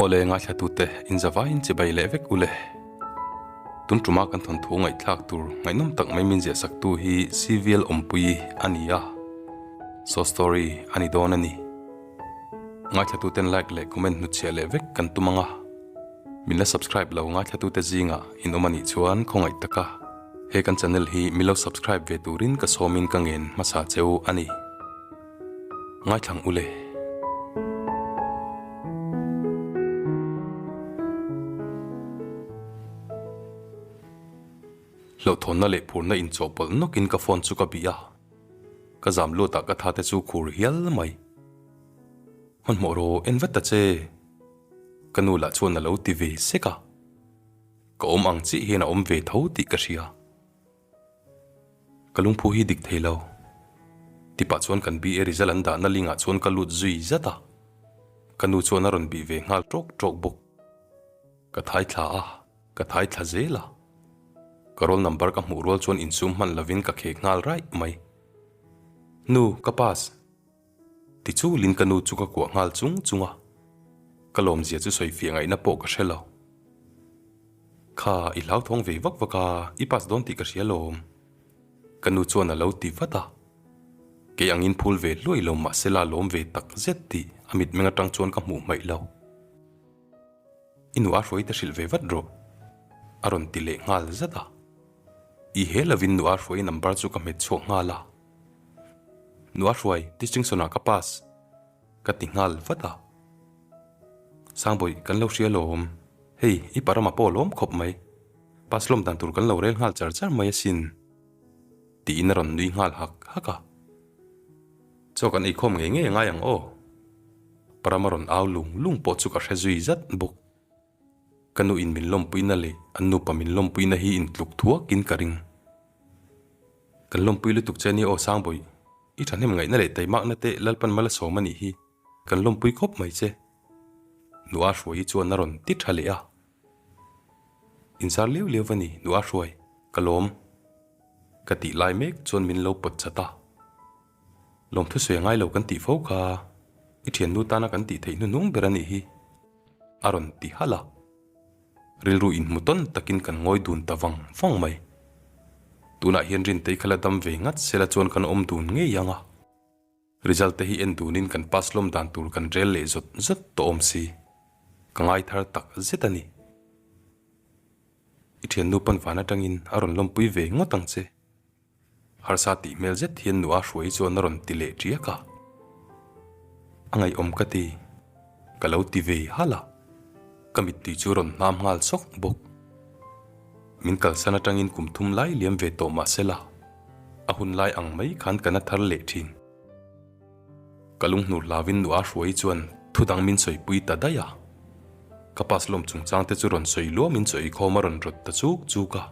Awle ngaithlatute inzavaiin chibai leh vek ule. Tun tuma kan thawnthu ngaihthlak tur ngaihnawm tak mai min ziahsaktu hi CVL Awmpuii a ni a, so story a ni dawn a ni. Ngaithlatuten like leh comment hnutchhiah leh vek kan tum ang a, min la subscribe lo ngaithlatute zingah in awm a nih chuan khawngaih taka he kan channel hi min lo subscribe ve turin ka sawmin ka ngen hmasa cheu a ni. Ngaithlang ule. Hlauhthawnna leh phurna inchawhpawlh nawkin ka phone chu ka bih a, ka zam luatah ka tha te chu khur hial mai. Hmanhmawh rawh en vat ta che, ka nu lah chuan a lo ti ve sek a, ka awm ang chiah hian a awm ve tho tih ka hria. Ka lungphu hi dik thei lo. Tipah chuan kan BA result an dahna link ah chuan ka lut zui zat a, ka nu chuan a rawn bih ve nghal tawk tawk bawk. Ka thai thla a, ka thai thla zel a. Ka roll number ka hmuh rual chuan insum hman lovin ka khek nghal raih mai. Nu, ka pass. Tichulin ka nu chu ka kuah nghal chung chung a, ka lawmzia chu sawi fiah ngaihna pawh ka hre lo. Kha, i hlauthawng ve vak vak a, i pass dawn tih ka hria lawm. Ka nu chuan a lo ti vat a. Kei angin phul ve hluai lo mahsela lawm ve tak zet tih a mitmeng atang chuan ka hmuh hmaih lo. I nu a hruai te hrilh ve vat rawh, a rawn ti leh nghal zat a. I he lovin nu a hruai number chu ka hmet chhuak nghal a. Nu a hruai distinction ah ka pass, ka ti nghal vat a. Sangbawi kan lo hria lawm, hei i parama pawh lawm khawp mai, pass lawm dan tur kan lo rel nghal char char mai asin, tiin a rawn nui nghal hak hak a. Chaw kan eikhawm ngei ngei a ngai ang aw. Parama rawn au lung lung pawh chu ka hre zui zat bawk. Ka nu in min lawmpuina leh an nupa min lawmpuina hi intluk thuakin ka ring. Kan lawmpui lutuk che ania aw Sangbawi, i thahnem ngaihna leh taimakna te Lalpan mal a sawm a nih hi, kan lawmpui khawp mai che. Nua Hruaii chuan a rawn ti tha leh a. Inzar liau liau va ni Nua Hruai, ka lawm. Ka tih lai mek chuan min lo pawt chat a. Lawmthu sawi a ngai lo kan tih fo kha, i thiannu tana kan tih theih hnuhnung ber a nih hi, a rawn ti halh a. Rilru inhmu tawn takin kan ngawi dun ta vang vang mai. Tunah hian Rintei kha la dam ve ngat sela chuan kan awm dun ngei ang a. Result te hi en dunin kan pass lawm dan tur kan rel leh zawt zawt tawh awm si. Ka ngai thar tak zet a ni. I thiannu pawn van atangin a rawn lawmpui ve ngawt ang che. Harsa tih hmel zet hian nu a hruai chuan a rawn ti leh ṭiak a. A ngaihawm ka ti. Ka lo ti ve halh a. Ka mittui chu rawn hnam nghal sawk bawk. Min kalsan atangin kum thum lai liam ve tawh mah sela, a hun lai ang mai khan ka na thar leh thin. Ka lunghnur hlauin nu a hruai chuan thu dang min sawipui ta daih a. Ka pass lawm chungchang te chu rawn sawi luamin chaw eikhawm a rawn rawt ta chuk chuk a.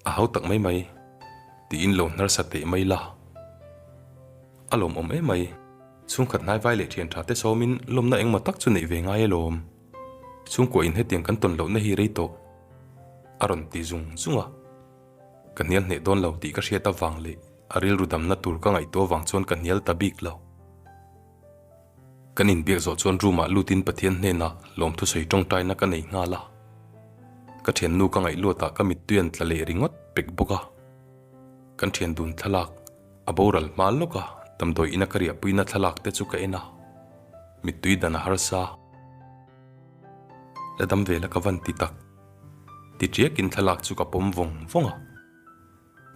A hau tak mai mai, tiin lo hnarsa teh mai la. A lawmawm em mai, chhungkhat hnaivai leh thian tha te sawmin lawmna engmaw tak chu neih ve ngai alawm. Chhungkua in hetiang kan tawn lohna hi rei tawh. A rawn ti zung zung a. Ka hnial hneh dawn lo tih ka hriat avang leh a rilru damna tur ka ngaihtuah avang chuan ka hnial ta bik lo. Kan inbiak zawh chuan room ah lutin Pathian hnenah lawmthusawi tawngtaina ka nei nghal a. Ka thiannu ka ngaih luatah ka mittui an tla leh ringawt pek bawk a. Kan thian dun thlalak a boral hma lawk a, damdawi ina ka riahpuina thlalak te chu ka en a. Mittui dan a harsa. La dam ve la ka van ti tak. Ti tiakin thlalak chu ka pawm vawng vawng a.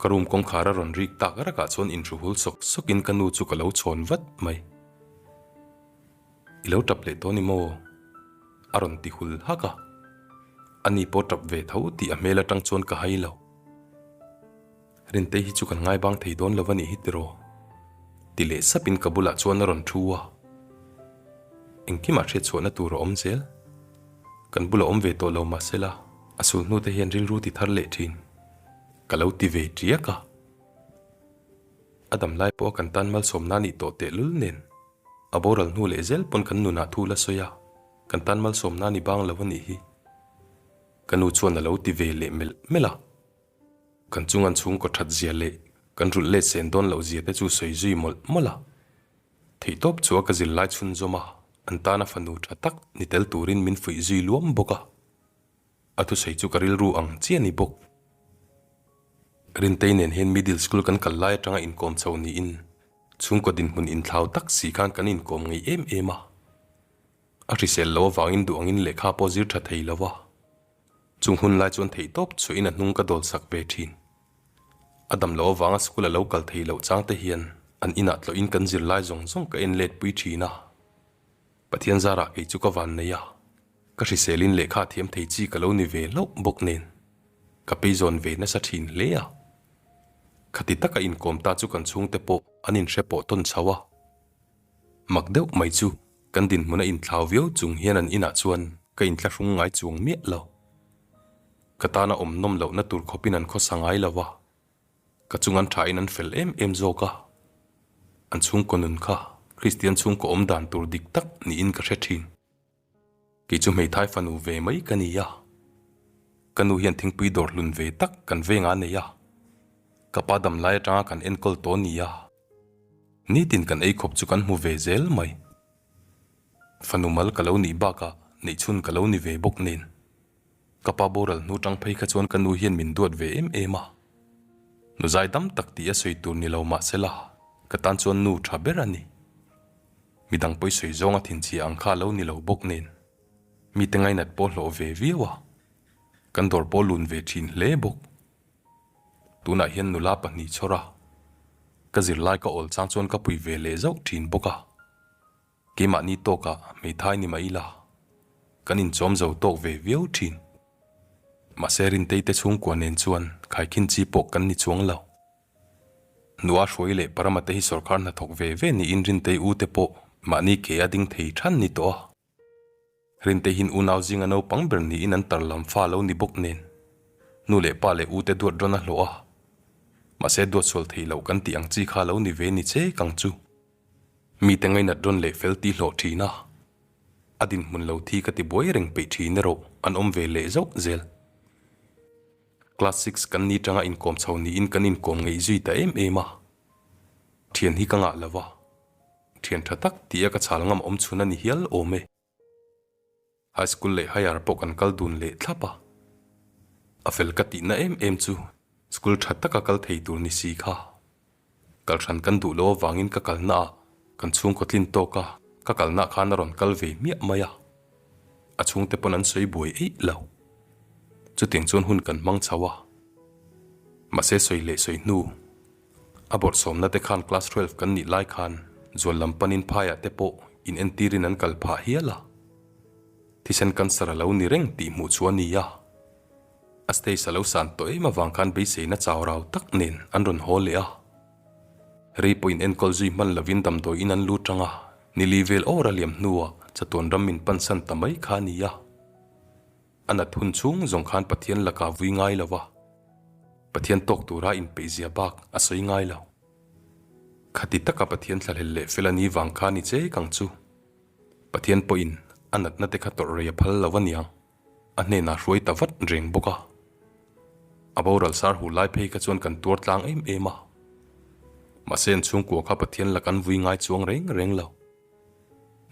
Ka room kawngkhar a rawn rik tak rakah chuan inhruhul sawk sawkin ka nu chu ka lo chhawn vat mai. I lo tap leh dawn i maw? A rawn ti hul hak a. Ani pawh tap ve tho tih a hmel atang chuan ka hai lo. Rintei hi chu kan ngai bang thei dawn lo a nih hi tiraw? Ti leh sapin ka bulah chuan a rawn thu a. Engkimah hriatchhuahna tur a awm zel. Kan bulah awm ve tawh lo mahsela a sulhnu te hian rilru ti thar leh thin. Ka lo ti ve tiak a. A dam lai pawha kan tan malsawmna nih tawh tehlul nen a boral hnu leh zel pawn kan nunah thu la sawi a, kan tan malsawmna ni bang lo a nih hi. Ka nu chuan a lo ti ve leh melh melh a. Kan chungan chhungkaw that zia leh kan rulh let sen dawn loh zia te chu sawi zui mawlh mawlh a. Theihtawp chu a ka zir lai chhunzawm a. An tana fanu tha tak ni tel turin min fuih zui luam bawk a. A thusawi chu ka rilru ang chiah ni bawk. Rintei nen hian middle school kan kal lai atanga inkawm chho niin chhungkaw dinhmun inthlau tak si khan kan inkawm ngei em em a. A hrisel lo avangin duh angin lehkha pawh zir tha thei lo va. Chung hun lai chuan theihtawp chhuahin a hnung ka dawl sak ve thin. A dam loh avanga school a lo kal thei loh chang te hian an inah tlawhin kan zirlai zawng zawng ka en let pui thin a. Pathian zarah kei chu ka van nei a, ka hriselin lehkha thiam thei chi ka lo ni ve hlauh bawk nen ka peizawn ve nasa thin hle a. Khati taka inkawm ta chu kan chhungte pawh an inhre pawh tawn chho a. Mak deuh mai chu kan dinhmun a inthlau viau chung hian an inah chuan ka inthlahrung ngai chuang miah lo. Ka tana awm nawm lohna tur khawpin an khawsa ngai lo va, ka chung an thain an fel em em zawk a. An chhungkaw nun kha Kristian chhungkaw awm dan tur dik tak niin ka hre thin. Kei chu hmeithai fanu ve mai ka ni a, ka nu hian thingpui dawr hlun ve tak kan vengah a nei a, ka pa dam lai atanga kan enkawl tawh a ni a, nitin kan ei khawp chu kan hmu ve zel mai. Fanu mal ka lo nih bakah neihchhun ka lo ni ve bawk nen. Ka pa boral hnu tang phei kha chuan ka nu hian min duat ve em em a, nu zai dam tak tih a sawi tur ni lo mahse la, ka tan chuan nu tha ber a ni. Midang pawi sawi zawng a thinchhia ang kha a lo ni lo bawk nen, mite ngainat pawh hlawh ve viau a, kan dawr pawh lun ve thin hle bawk. Tunah hian nula pahnih chhawr a, ka zirlai ka awl chang chuan ka pui ve leh zauh thin bawk a. Keimahni tawkah hmeithai ni mah ila, kan inchawm zo tawk ve viau thin. Mahse Rintei te chhungkua nen chuan khaikhin chi pawh kan ni chuang lo. Nua Hruai leh Parama te hi sawrkar hnathawk ve ve niin Rintei u te pawh mahni ke a ding thei than ni tawh a. Rintei hin unau zinga naupang ber niin an tar lam fa lo ni bawk nen, nu leh pa leh u te duat rawn a hlawh a. Mahse duat sual thei loh kan tih ang chi kha lo ni ve ni che kang chu. Mite ngainat rawn leh fel tih hlawh thin a, a dinhmun lo thi ka ti buai reng peih thin erawh an awm ve leh zauh zel. Class six kan ni tanga inkawm chho niin kan inkawm ngeih zui ta em em a, thian hi ka ngah lo va, thian tha tak tih a ka chhal ngam awm chhun a ni hial awm e. High school leh higher pawh kan kal dun leh thlap a, a fel ka tihna em em chu school tha taka kal thei tur ni si kha. Kal hran kan duh lo avangin ka kalna ah kan chhungkaw tlin tawk a, ka kalna khan a rawn kal ve miah mai a, a chhungte pawn an sawi buai eih lo. Chutiang chuan hun kan hmang chho a, mahse sawi leh sawi hnu A bawrhsawmna te khan class 12 kan nih lai khan zual lam panin phaiah te pawh in entirin an kal phah hial a. Thisen cancer a lo ni reng tih hmuh chu a ni a. A stage a lo san tawh em avang khan beiseina chau rau tak nen an rawn haw leh a. Rei pawh in enkawl zui hman lovin damdawi in an lut tang a, nili vel awr a liam hnuah chatuan ram min pansan ta mai kha a ni a. A nat hun chhung zawng khan Pathian lakah vui ngai lo va, Pathian tawk tura inpeihzia bak a sawi ngai lo. Khati taka Pathian thlahlel leh fel a ni vang kha ni che kang chu. Pathian pawhin a natna te kha tawrh rei a phal lo a niang, a hnenah hruai ta vat reng bawk a. A boral sar hu lai phei kha chuan kan tuar tlang em em a. Mahse an chhungkua kha Pathian lak an vui ngai chuang reng reng lo.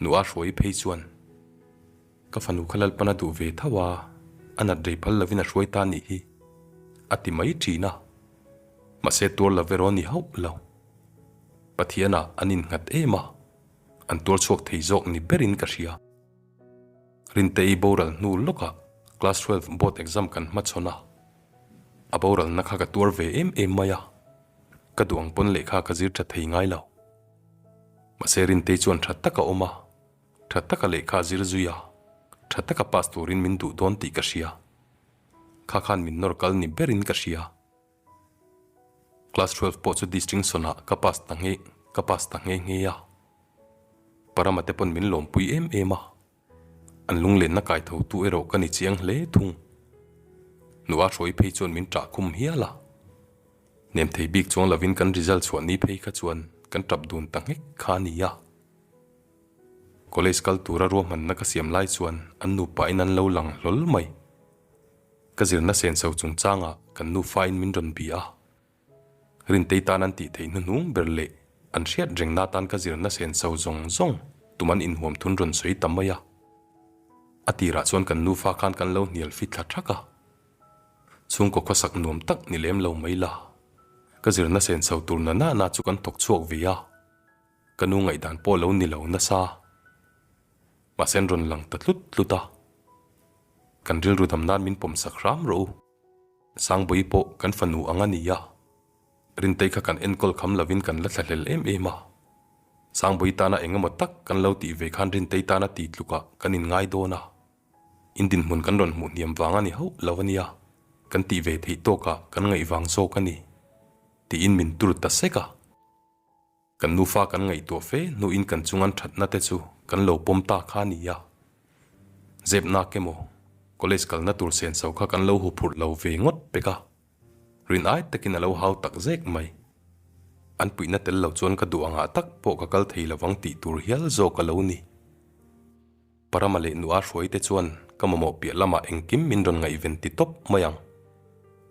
Nua hruai phei chuan ka fanu kha Lalpan a duh ve tho a, a nat rei phal lovin a hruai ta nih hi, a ti mai thin a. Mahse tuar lo erawh a ni hauh lo. Pathianah an innghat em a, an tuar chhuak thei zawk ni berin ka hria. Rintei boral hnu lawkah class 12 board exam kan hmachhawn a, a boralna kha ka tuar ve em em mai a, ka duh ang pawn lehkha ka zir tha thei ngai lo. Mahse Rintei chuan tha taka awm a, tha taka lehkha a zir zui a, tha taka pass turin min duh dawn tih ka hria. Kha khan min nawr kal ni berin ka hria. Class 12 pawh chu distinction ah ka pass ta nghe ka pass ta nghe nghe a. Parama te pawn min lawmpui em em a. An lunglenna kai tho tu erawh ka ni chiang hle thung. Nua hruai phei chuan min ṭah khum hial a. Nem thei bik chuang lovin kan result chhuah ni phei kha chuan kan ṭap dun ta nghek kha a ni a. College kal tura ruahmanna ka siam lai chuan an nupain an lo lang hlawl mai. Ka zirna senso chungchangah kan nufain min rawn bih a. Rintei tan an tih theih hnuhnung ber leh an hriat rengna atan ka zirna senso zawng zawng Tuman inhuam thun rawn sawi ta mai a. A tirah chuan kan nufa khan kan lo hnial fit thla thak a. Chhungkaw khawsak nuam tak ni lem lo mai la. Ka zirna senso tur na na na chu kan thawk chhuak ve a. Ka nu ngaihdan pawh lo ni lo nasa. Mahse an rawn lang ta tlut tlut a. Kan rilru dam nan min pawmsak hram rawh u. Sangbawi pawh kan fanu ang a ni a. Rintei kha kan enkawl kham lovin kan la thlahlel em em a. Sangbawi tana eng emaw tak kan lo tih ve khan Rintei tana ti tlukah kan inngai dawn a. In dinhmun kan rawn hmuh hniam vang a ni hauh lo a nia, kan tih ve theih tawkah kan ngaih vang zawk a ni, tiin min tur ta sek a. Kan nufa kan ngaihtuah fe hnuin kan chungan thatna te chu kan lo pawm ta kha a ni a. Zep nak emaw, college kalna tur senso kha kan lo huphurh lo ve ngawt pek a. Rin ai takin a lo hau tak zek mai. An puihna tel lo chuan ka duh angah tak pawh ka kal thei lovang tih tur hial zawk a lo ni. Parama leh Nua hruaite chuan ka mamawh piah lamah engkim min rawn ngaihven ti tawp mai ang.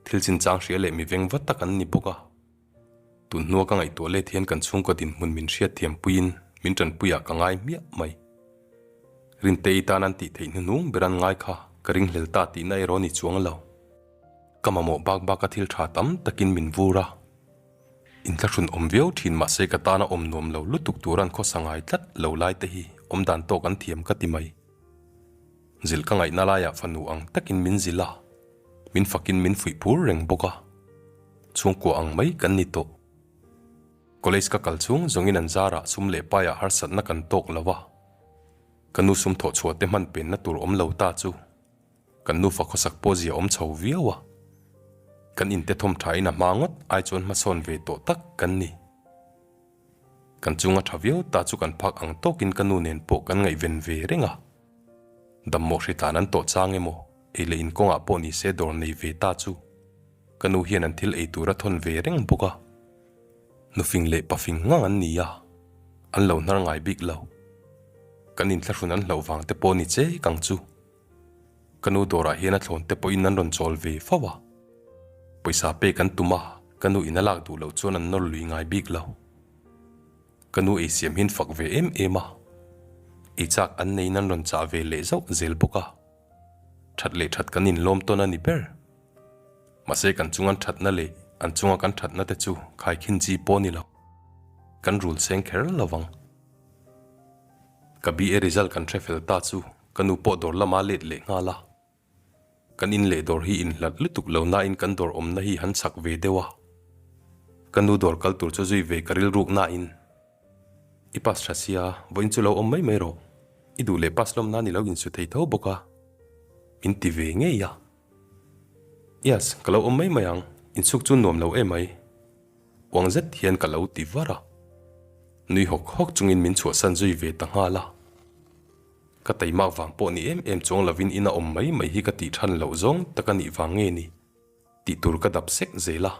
Thil chinchang hria leh mi veng va tak an ni bawk a. Tun hnua ka ngaihtuah let hian kan chhungkaw dinhmun min hriatthiam puiin min tanpuiah ka ngai hmiah mai. Rintei tan an tih theih hnuhnung ber an ngai kha ka ringhlel ta tihna erawh ni chuang lo. Ka mamawh bak baka thil tha tam takin min vur a. Inthlahrun awm viau thin mahse ka tana awm nuam lo lutuk tur an khawsa ngai tlat lo lai te hi awm dan tawk an thiam ka ti mai. Zilh ka ngaihna laiah fanu ang takin min zilh a, min fakin min fuih phur reng bawk a. Chhungkua ang mai kan ni tawh. College ka kal chhung zawngin an zarah sum leh paiah harsatna kan tawk lo a. Ka nu sum thawh chhuah te hman penna tur awm lo ta chu kan nufa khawsak pawh zia awm chho viau a. Kan inte thawm thain a hma ngawt ai chuan hmasawn ve tawh tak kan ni. Kan chunga tha viau ta chu kan phak ang tawkin ka nu nen pawh kan ngaihven ve reng a. Dammawh hritlan an tawh chang emaw, ei leh in kawngah pawh ni se dawr nei ve ta chu ka nu hian an thil ei tur a thawn ve reng bawk a. Nufing leh pafing ngang an ni a, an lo hnar ngai bik lo. Kan inthlahrun an hlauh vang te pawh ni che kang chu. Ka nu dawrah hian a thlawn te pawhin an rawn chawl ve fo a. Pawisa pek an tum a, ka nu in a lak duh loh chuan an nawr lui ngai bik lo. Ka nu ei siam hian fak ve em em a, ei chak an neiin an rawn chah ve leh zauh zel bawk a. That leh that kan inlawm tawn a ni ber. Mahse kan chungan thatna leh an chunga kan thatna te chu khaikhin chi pawh a ni lo. Kan rul seng kher lo vang. Ka BA result kan hre fel ta chu ka nu pawh dawr lama let leh nghal a. Kan in leh dawr hi inhlat lutuk lo nain kan dawr awmna hi han chak ve deuh a. Ka nu dawr kal tur chu zui ve ka rilruk nain I pass tha sia, vawiin chu lo awm mai mai rawh. I duh leh pass lawm nan i lo insu thei tho bawk a. Min ti ve ngei a. Yes, ka lo awm mai mai ang, insuk chu nuam lo emai. Uang zet hian ka lo ti var a. Nui hawk hawk chungin min chhuahsan zui ve ta nghal a. Ka taimak vang pawh ni em em chuang lovin ina awm mai mai hi ka tih than loh zawng tak a nih vang nge ni tih tur ka dap sek zel a.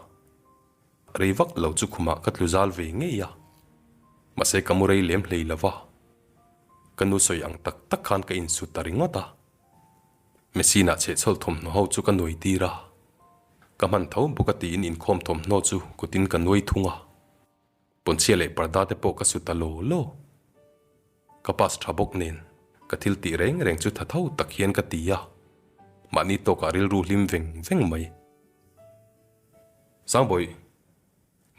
Rei vak lo chu khumah ka tlu zal ve ngei a. Mahse ka mu rei lem hlei lo va. Ka nu sawi ang tak tak khan ka insut ta ringawt a. Machine ah chhehchhawl thawmhnaw ho chu ka nuai tir a. Ka hman tho bawk a tiin inkhawm thawmhnaw chu kutin ka nuai thung a. Pawnchhia leh parda te pawh ka su ta law law. Ka pass tha bawk nen ka thil tih reng reng chu tha tho tak hian ka ti a. Mahni tawkah rilru hlim veng veng mai. Sangbawih,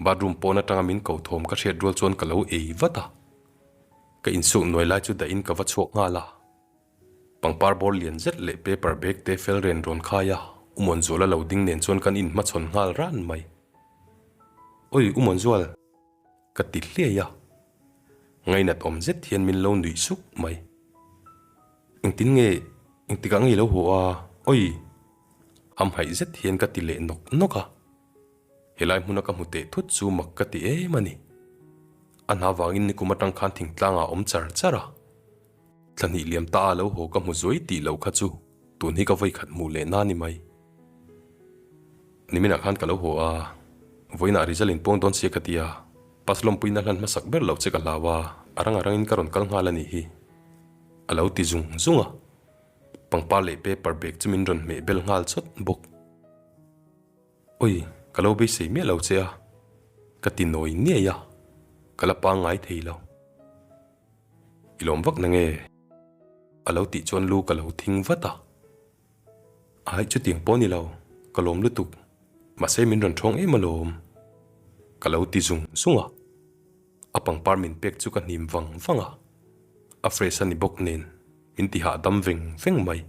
bathroom pawn atanga min ko thawm ka hriat rual chuan ka lo ei vat a. Ka insuk nuai lai chu dahin ka va chhuak nghal a. Pangpar bawr lian zet leh paper bag te fel ren rawn khai a, U Muanzuala lo ding nen chuan kan inhmachhawn nghal ran mai. Oi, U Muanzual! Ka ti hliai a. Ngainat awm zet hian min lo nuih suk mai. Engtin nge, engtikah nge i lo haw a? Oi! Hamhaih zet hian ka ti leh nawk nawk a. Helai hmuna ka hmu teh thut chu mak ka ti em a ni. A hna vangin nikum atang khan thingtlangah a awm char char a. Thla hnih liam ta a lo haw ka hmu zuai tih lo kha chu tun hi ka vawi khat hmuh leh na ni mai. Niminah khan ka lo haw a, vawiinah result in puang dawn sia ka ti a, pass lawmpuina hlan hmasak ber lo che ka hlau a, a rang a rangin ka rawn kal nghal a nih hi. A lo ti zung zung a, pangpar leh paper bag chu min rawn hmeh bel nghal chawt bawk. Oi, ka lo beisei miah lo che a, ka ti nawi niai a, ka la pangngai thei lo. I lawm vak na nge? A lo tih chuan lu ka lo thing vat a. Aih chutiang pawh ni lo, ka lawm lutuk, mahse min rawn ṭhawng em alawm. Ka lo ti zung zung a. A pangpar min pek chu ka hnim vang vang a, a fresh a ni bawk nen min ti hahdam veng veng mai.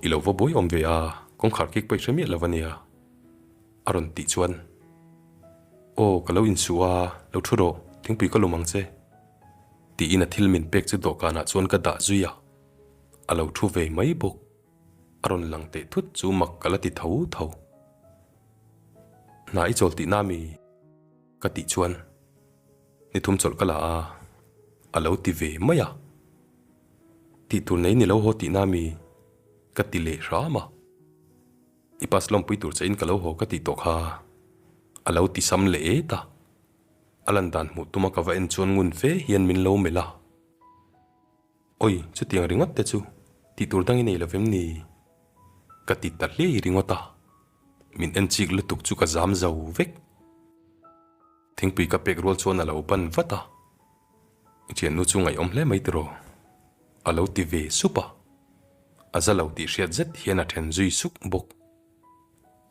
I lo va buai awm ve a, kawngkhar kik pawh i hre miah lo ania a rawn tih chuan Aw ka lo insuh a, lo thu rawh, thingpui ka lum ang che tiin a thil min pek chu dawhkanah chuan ka dah zui a, a lo thu ve mai bawk. A rawn lang teh thut chu mak ka la ti tho tho. Hna i chawl tihna mi? Ka tih chuan ni thum chawlh ka la a, a lo ti ve mai a. Tih tur nei ni lo haw tihna mi? Ka ti leh hram a. I pass lawmpui tur che in ka lo haw ka tih tawh kha a lo ti sam leh et a. A lan dan hmuh tuma ka va en chuan ngun fe hian min lo melh a. Oi, chutiang ringawt te chu tih tur dang i nei lo vem ni? Ka ti ta hliai ringawt a, min en chik lutuk chu ka zam zo vek. Thingpui ka pek rual chuan a lo ban vat a, I thiannu chu ngaihawm hle mai tiraw? A lo ti ve sup a, a za lo tih hriat zet hian a then zui suk bawk.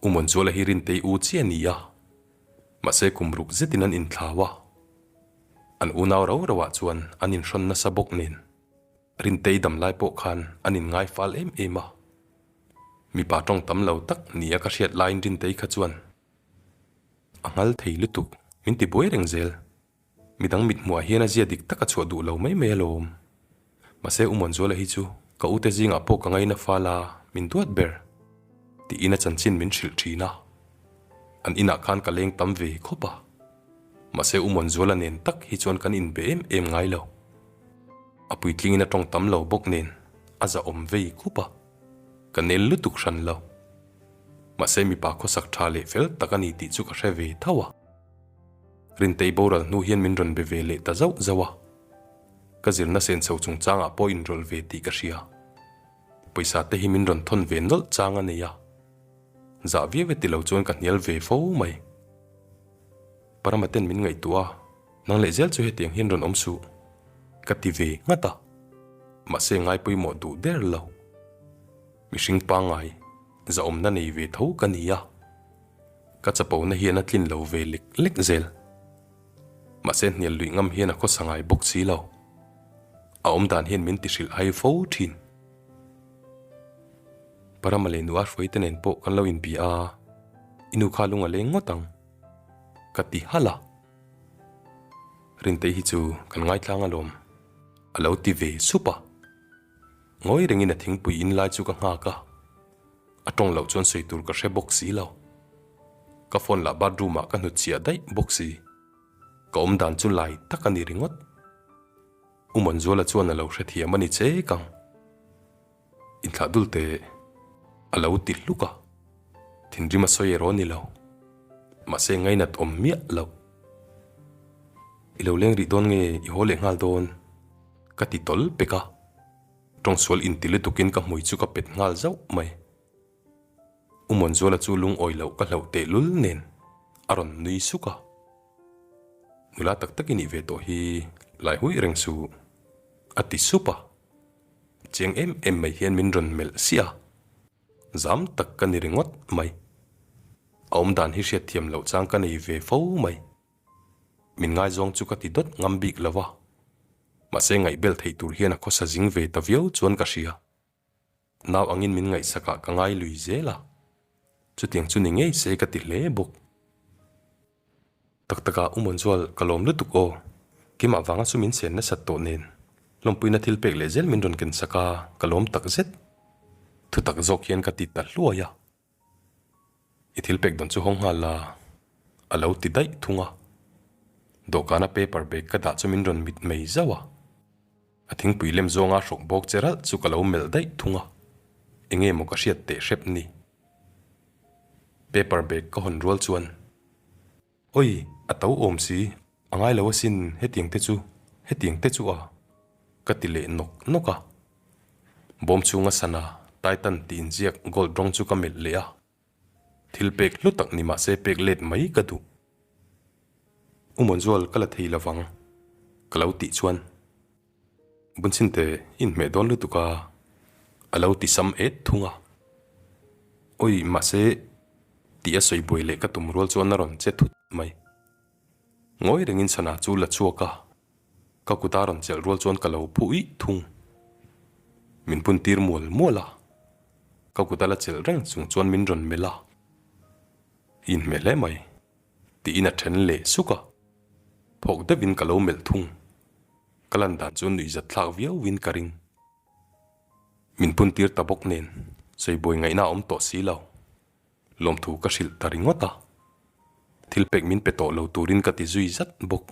U Mawnzuala hi Rintei u chiah a ni a, mahse kum ruk zetin an inthlau a. An unau rau rauah chuan an inhrawn nasa bawk nen Rintei dam lai pawh khan an inngai fal em em a. Mipa tawng tam lo tak nia ka hriat laiin Rintei kha chuan a nghal thei lutuk min ti buai reng zel. Midang mithmuhah hian a zia dik tak a chhuah duh lo mai mai alawm. Mahse U Muanzuala hi chu ka ute zingah pawh ka ngaina fal a, min duat ber tiin a chanchin min hrilh thin a. An inah khan ka leng tam ve khawp a. Mahse U Muanzuala nen tak hi chuan kan inbe em em ngai lo. A puitlingin a tawng tam lo bawk nen a zahawm vei khup a, ka nel lutuk hran lo. Mahse mipa khawsak tha leh fel tak a ni tih chu ka hre ve tho a. Rintei boral hnu hian min rawn be ve leh ta zauh zauh a. Ka zirna senso chungchangah pawh inrawlh ve tih ka hria. Pawisa te hi min rawn thawn ve nawlh chang a nei a. Zah viau e ti lo chuan ka hnial ve fo mai. Parama ten min ngaihtuah a, nang leh zel chu hetiang hian rawn awm suh. Ka ti ve nghat a. Mahse ngai pawimawh duh der lo. Mihring pangngai, zahawmna nei ve tho ka ni a. Ka chapona hian a tlin lo ve lek lek zel. Mahse hnial luih ngam hian a khawsa ngai bawk si lo. A awmdan hian min ti hrilh hai fo thin. Parama leh nu a hruaite nen pawh kan lo inbia a, i nu kha lung a leng ngawt ang. Ka ti halh a. Rintei hi chu kan ngaitlang alawm. A lo ti ve sup a. Ngawi rengin a thingpui in lai chu ka nghak a. A tawng loh chuan sawi tur ka hre bawk si lo. Ka phone lah bathroom ah ka hnutchhiah daih bawk si. Ka awm dan chu lai tak a ni ringawt. U Manzuala chuan a lo hrethiam a ni chek ang. Inthlah dul teh a lo ti hluk a. Thinrim a sawi erawh a ni lo. Mahse ngainat awm miah lo. I lo leng rih dawn nge i haw leh nghal dawn? Ka ti tawl pek a. Tawngsual inti lutukin ka hmui chu ka pet nghal zauh mai. U Mawnzuala chu lungawi loh ka hlauh tehlul nen a rawn nui suk a. Nula tak tak i nih ve tawh hi lai huih reng suh a ti sup a. Chiang em em mai hian min rawn melh siah a. Zam tak ka ni ringawt mai. A awmdan hi hriatthiam loh chang ka nei ve fo mai. Min ngaizawng chu ka ti dawt ngam bik lo va. Mahse ngaihbel theih tur hian a khawsa zing ve ta viau chuan ka hria. Nau angin min ngaihsakah ka ngai lui zel a, chutiang chu ni ngei se ka ti hle bawk. Tak takah U Mawnzual ka lawm lutuk aw, keimah vanga chu min chen nasat tawh nen lawmpuina thil pek leh zel min rawn ken sak a, ka lawm tak zet. Thutak zawk hian ka ti ta hluai a. I thil pek dawn chu hawng nghal la, a lo ti daih thung a. Dawhkana paper bag ka dah chu min rawn mit mei zauh a. A thingpui lem zawnga hrawk bawk che ralh chu ka lo melh daih thung a. Enge maw ka hriat teh hrep ni? Paper bag ka hawn rual chuan, Oi, a to awm si, a ngai lo asin hetiang te chu, hetiang te chu a, ka ti leh nawk nawk a. Bawm chhunga sana Titan tih inziak gold rawng chu ka melh leh a. Thil pek hlu tak ni mahse pek let mai ka duh. U Mawnzual ka la thei lovang ka lo tih chuan. Bunchinte inhmeh dawn lutuk a, a lo ti sam et thung a. Awi, mahse, tih a sawi buai leh ka tum rual chuan a rawn che thut mai. Ngawi rengin sana chu la chhuak a, ka kut a rawn chelh rual chuan ka lo phu ih thung. Min pun tir mual mual a, ka kut a la chelh reng chung chuan min rawn melh a, I inhmeh hle mai, tiin a then leh suk a, phawk deuhin ka lo melh thung. Ka lan dan chu nuihzat thlak viauin ka ring. Min pun tir ta bawk nen, sawibuai ngaihna a awm tawh si lo. Lawmthu ka hrilh ta ringawt a, thil pek min pe tawh lo turin ka ti zui zat bawk.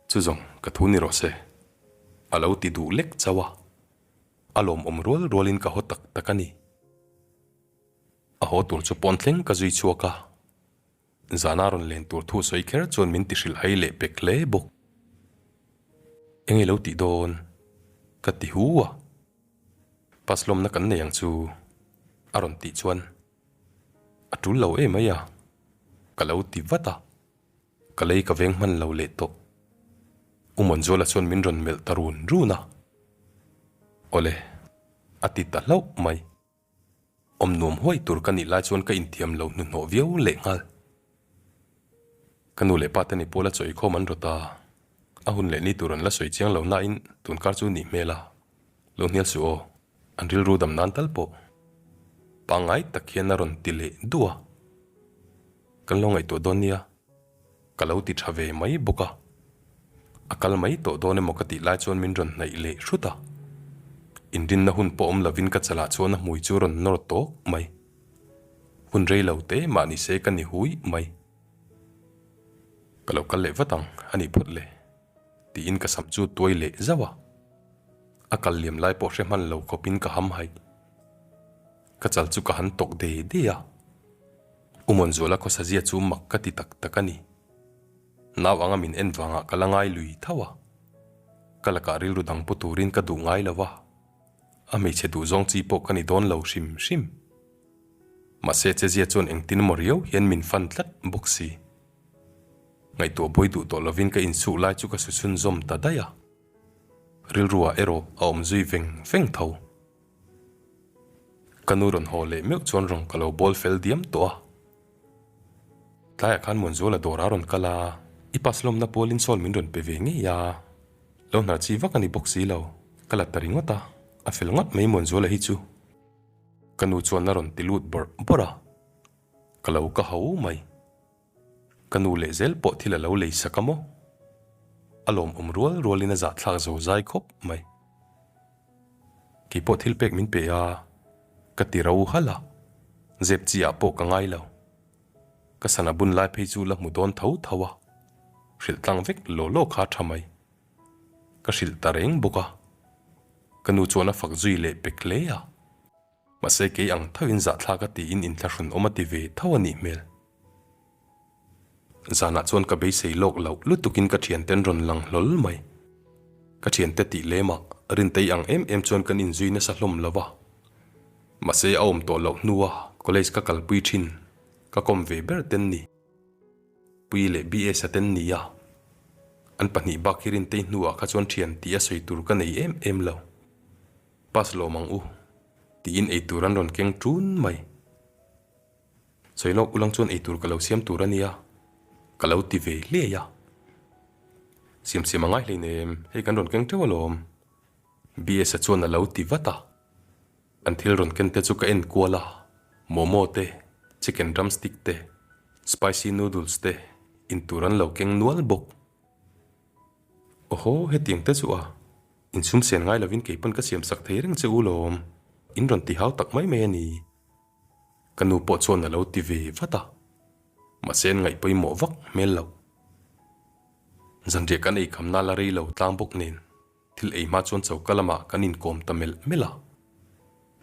Chu zawng ka thu ni rawh se, a lo ti duh lek chauh a, a lawmawm rual rualin ka haw tak tak a ni. A haw tur chu pawn thleng ka zui chhuak a, zana rawn len tur thu sawi kher chuan min ti hrilh hai leh pek hle bawk. Eng i lo tih dawn? Ka ti hu a. Pass lawmna kan nei ang chu a rawn tih chuan a tul lo em mai a, ka lo ti vat a, ka lei ka veng hman lo leh tawh. U Manzuala chuan min rawn melh ta run run a, Awle, a ti ta hlauh mai. Awm nuam huai tur ka nih lai chuan ka intiam lo hnuhnawh viau leh nghal. Ka nu leh pa te ni pawla chaw ikhawm an rawt a, a hun leh ni tur an la sawi chiang lo nain tunkar chu nih hmel a, lo hnial suh aw, an rilru dam nan tal pawh pangngai tak hian a rawn ti leh duh a, kan lo ngaihtuah dawn nia. Ka lo ti tha ve mai bawk a, a kal mai tawh dawn emaw ka tih lai chuan min rawn hnaih leh hrut a, inrinna hun pawh awm lovin ka chalah chuan a hmui chu rawn nawr tawk mai. Hun rei lo te mah ni se ka ni hui mai. Ka lo kal leh vat ang a nih phawt le, tiin ka sam chu tuai leh zauh a, a kal liam lai pawh hre hman lo khawpin ka ham haih. Ka chal chu ka han tawk de de a. U Mawnzuala khawsazia chu mak ka ti tak tak a ni. Nau anga min en vangah ka la ngai lui tho a. Ka lakah rilru dang pu turin ka duh ngai lo va, a hmeichhe duh zawng chi pawh ka ni dawn lo hrim hrim. Mahse chezia chuan engtin maw riau hian min fan tlat bawk si. Ngaihtuah buai duh tawh lovin ka insuh lai chu ka su chhunzawm ta daih a. Rilruah erawh a awm zui veng veng tho. Ka nu rawn haw leh meuh chuan rawn ka lo bawl fel diam tawh a. Tlaiah khan Muanzuala dawr a rawn kal a, i pass lawmna pualin sawl min rawn pe ve ngei a. Lo hnar chi vak a ni bawk si lo, ka la ta ringawt a, a fel ngawt mai Muanzuala hi chu. Ka nu chuan a rawn ti lut bawrh bawrh a, ka lo ka ho mai. Ka nu leh zel pawh thil a lo lei sak a maw? A lawmawm rual rualin a zahthlak zo zai khawp mai. Kei pawh thil pek min pe a, ka ti ro halh a, zep chi ah pawh ka ngai lo. Ka sana bun lai phei chu la hmu dawn tho tho a, hrilh tlang vek law law kha tha mai. Ka hrilh ta reng bawk a, ka nu chuan a fak zui leh pek hle a. Mahse kei ang thoin zahthlak a tiin inthlahrun awm a ti ve tho a nih hmel. Zanah chuan ka beisei lawk loh lutukin ka thianten rawn lang hlawl mai. Ka thiante tih lemah Rintei ang em em chuan kan inzui nasa hlawm lo va. Mahse a awm tawh loh hnua college ka kalpui thin ka kawm ve ber ten ni. Pui leh BS a ten nia. An pahnih bak hi Rintei hnuah kha chuan thian tih a sawi tur ka nei em em lo. Pass lawm ang u, tiin eitur an rawn keng ṭun mai. Sawi lawk ulang chuan eitur ka lo siam tur a nia, ka lo ti ve hliai a. Siam siam a ngai hleinem, hei kan rawn keng ṭeuh alawm, BS-a chuan a lo ti vat a. An thil rawn ken te chu ka en kual a, momo te, chicken drumstick te, spicy noodles te intur an lo keng nual bawk. Awhaw, hetiang te chu a, insum sen ngai lovin kei pawn ka siam sak thei reng che u lawm, in rawn ti hau tak mai mai a ni. Ka nu pawh chuan a lo ti ve vat a, mahse an ngaih pawimawh vak hmel lo. Zanriah kan ei kham nal a rei lo tlang bawk nen, thil ei hma chuan choka lamah kan inkawm ta melh melh a.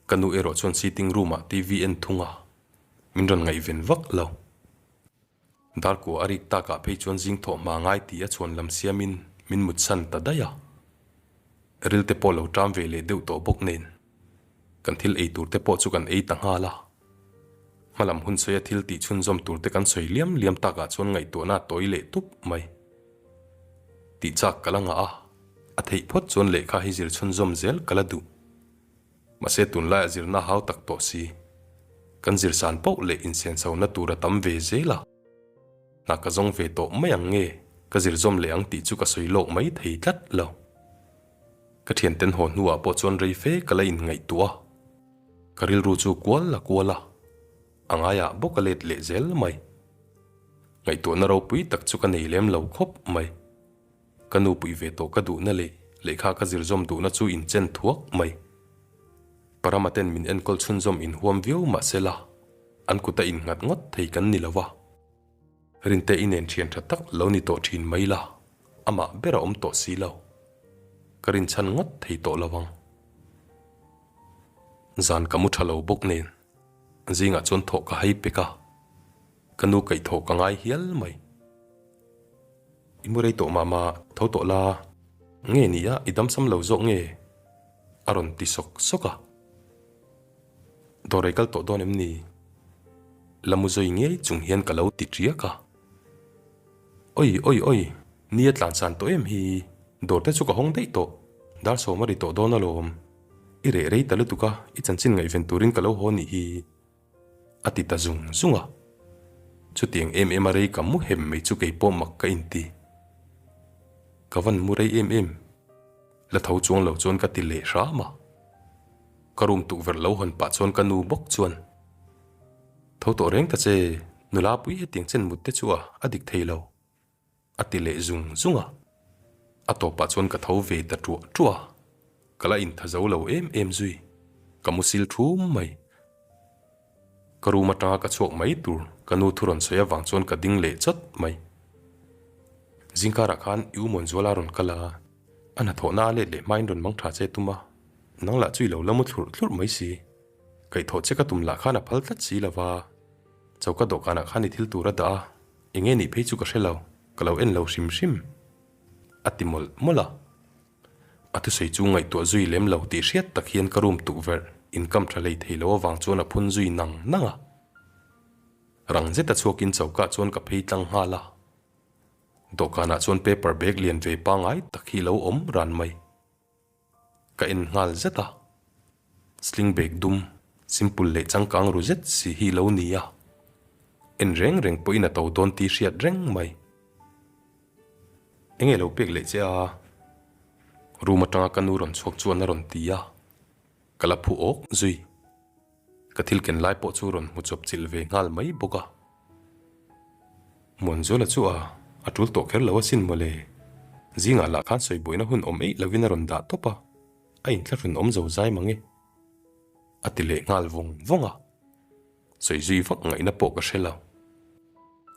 Ka nu erawh chuan sitting room ah TV en thung a, min rawn ngaihven vak lo. Darkua a rik takah phei chuan zing thawh hma ngai tih a chhuan lam siamin min mutsan ta daih a. Ril te pawh lo ṭam ve leh deuh tawh bawk nen, kan thil ei tur te pawh chu kan ei ta nghal a. Hmalam hun sawi a thil tih chhunzawm tur te kan sawi liam liam takah chuan ngaihtuahna a tawi leh tup mai. Tih chak ka la ngah a. A theih phawt chuan lehkha hi zir chhunzawm zel ka la duh. Mahse tunlaiah zirna hau tak tawh si. Kan zir san poh leh insenchhona tur a tam ve zel a. Hna ka zawng ve tawh mai ang nge ka zir zawm leh ang tih chu ka sawi lawk mai thei tlat lo. Ka thianten haw hnuah pawh chuan rei fe ka la inngaihtuah a. Ka rilru chu kual la kual a, a ngaiah bawk a let leh zel mai. Ngaihtuahna ropui tak chu ka nei lem lo khawp mai. Ka nu puih ve tawh ka duhna leh lehkha ka zir zawm duhna chu inchen thuak mai. Parama ten min enkawl chhunzawm inhuam viau mahsela an kuta innghat ngawt thei kan ni lo va. Rinte i nen thian tha tak lo ni tawh thin mai la, amah ber a awm tawh si lo. Ka rinchhan ngawt thei tawh lo ang. Zan ka mu tha lo bawk nen zingah chuan thawh ka hai pek a, ka nu kaihthawh ka ngai hial mai. I mu rei tawh mah mah tho tawh la, nge ni a i damsam lo zawk nge? a rawn ti sawk sawk a. Dawr ei kal tawh dawn em ni? La mu zawi ngei chung hian ka lo ti ṭiak a. Oi oi oi, ni a tlansan tawh em hi, dawr te chu ka hawng daih tawh, dar sawm a ri tawh dawn alawm. I reh rei ta lutuk a, i chanchin ngaihven turin ka lo haw nih hi. A ti ta zung zung a. Chutiang em em a rei ka mu hem mai chu kei pawh mak ka inti. Ka van mu rei em em. La tho chuang lo chuan ka ti leh hram a. Ka room tukverh lo hawn pah chuan ka nu bawk chuan, Tho tawh reng ta che, nula pui hetiang chen mut te chu a, a dik thei lo. A ti leh zung zung a. A tawpah chuan ka tho ve ta ṭuah ṭuah a, ka la intha zo lo em em zui, ka mu sil ṭhum mai. Ka room atanga ka chhuak mai tur ka nu thu rawn sawi avang chuan ka ding leh chawt mai. Zingkarah khan i u Muanzuala rawn kal a, a hnathawhna a let leh hmain rawn mang tha che tum a, nang lah chu i lo la mu thlurh thlurh mai si. Kaihthawh che ka tum lah khan a phal tlat si lo va, choka dawhkanah khan i thil tur a dah a, eng nge nih phei chu ka hre lo, ka lo en lo hrim hrim, a ti mawlh mawlh a. A thusawi chu ngaihtuah zui lem lo tih hriat tak hian ka room tukverh inkam tha hlei thei lo avang chuan a phun zui nang nang a. Rang zeta chhuakin choka chuan ka phei tlang nghal a. Dawhkanah chuan paper bag lian ve pangai tak hi lo awm ran mai. Ka en nghal zet a. Sling bag dum, simple leh changkang ru zet si hi lo ni a. En reng reng pawhin a to dawn tih hriat reng mai. Enge lo pek leh che a? Room atanga ka nu rawn chhuak chuan a rawn ti a, ka la phu awk zui. Ka thil ken lai pawh chu rawn hmu chawp chilh ve nghal mai bawk a. Muanzuala chu a, a tul tawh kher lo asin mawle. Zingah lah khan sawi buaina hun awm eih lovin a rawn dah tawp a, a inthlahrun awm zo zai mang e. A ti leh nghal vawng vawng a. Sawi zui vak ngaihna pawh ka hre lo.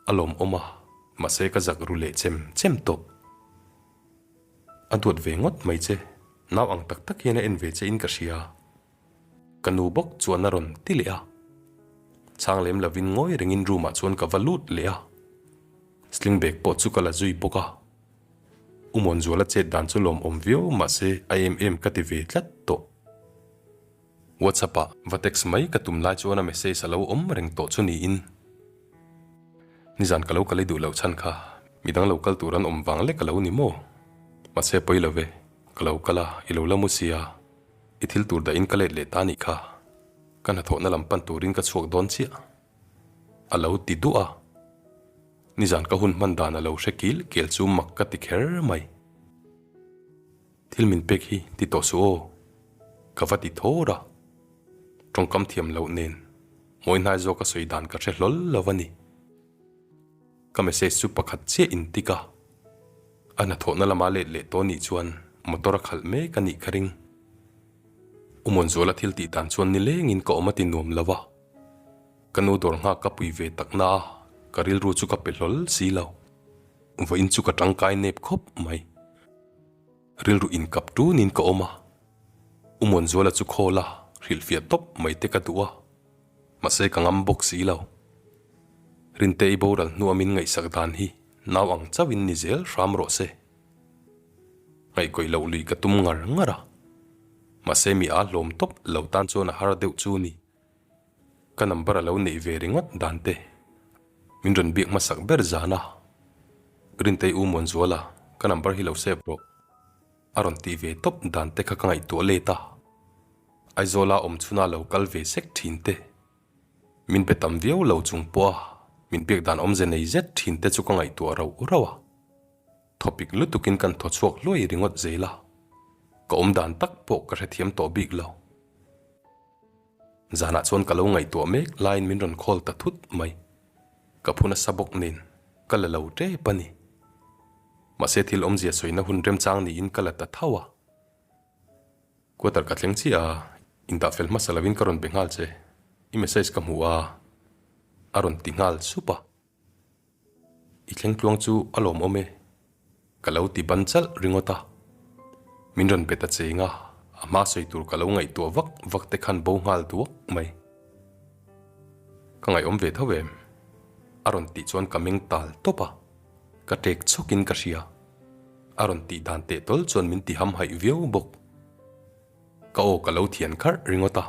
A lawmawm a, mahse ka zak ru leh chem chem tawh. A duat ve ngawt mai che, nau ang tak tak hian a en ve che in ka hria. Ka nu bawk chuan a rawn ti leh a. Chhang lem lovin ngawi rengin room ah chuan ka va lut leh a. Sling bag pawh chu ka la zui bawk a. U Muanzuala chet dan chu lawmawm viau mahse a em em ka ti ve tlat tawh. WhatsApp ah va text mai ka tum lai chuan a message a lo awm reng tawh chu niin. Nizan ka lo kal i duh loh chhan kha midang lo kal tur an awm vang lek a lo ni maw? Mahse pawi lo ve, ka lo kal a, i lo la mu sia, i thil tur dahin ka let leh ta nih kha, ka hnathawhna lam pan turin ka chhuak dawn chiah a lo ti duah a. Nizan ka hun hman dan a lo hre kil kel chu mak ka ti kher mai. Thil min pek hi ti tawh suh aw, ka va ti thawr a. Tawngkam thiam loh nen mawi hnai zawk a sawi dan ka hre hlawl lo a ni. Ka message chu pakhat chiah in tik a, a hnathawhna lama let leh tawh nih chuan motor a khalh mek a nih ka ring. U Muanzuala thil tih dan chuan nilengin ka awm a ti nuam lo a, ka nu dawr nghak ka pui ve tak na a, ka rilru chu ka pe hlawl si lo. Vawiin chu ka tangkai nep khawp mai. Rilru inkap tunin ka awm a, U Muanzuala chu call a, hrilhfiah tawp mai te ka duh a, mahse ka ngam bawk si lo. Rinte i boral hnua min ngaihsak dan hi nau ang chauhin ni zel hram rawh se. Ngaihkawih loh lui ka tum ngar ngar a, mahse mi aa hlawm tawp lo tan chuan a har deuh chu ni. Ka number a lo neih ve ringawt dan te min rawn biak hmasak ber zan a, Rintei U Muanzuala ka number hi lo save rawh. A rawn tih ve tawp dan te kha ka ngaihtuah let a. Aizawla awm chhuna lo kal ve sek thin te. Min pe tam viau lo chung pawh a min biak dan awmze nei zet thin te chu ka ngaihtuah rauh rauh a. Thawpik lutukin kan thaw chhuak hluai ringawt zel a. Ka awm dan tak pawh ka hrethiam tawh bik lo. Zanah chuan ka lo ngaihtuah mek laiin min rawn call ta thut mai. Ka phu nasa bawk nen ka la lo tep a ni. Mahse thil awmzia sawina hun remchang niin ka la ta tho a. Quarter ka thleng chiah a, indah fel hmasa lovin ka rawn be nghal che, i message ka hmu a, a rawn ti nghal sup a. I thleng tluang chu a lawmawm e, ka lo ti ban chalh ringawt a. Min rawn be ta cheng a, a hma sawi tur ka lo ngaihtuah vak vak te khan bo nghal duak mai. Ka ngaihawm ve tho em? A rawn tih chuan ka meng tal tawp a, ka tek chhawkin ka hria. A rawn tih dan teh tawl chuan min ti hamhaih viau bawk. Ka aw ka lo thian kharh ringawt a,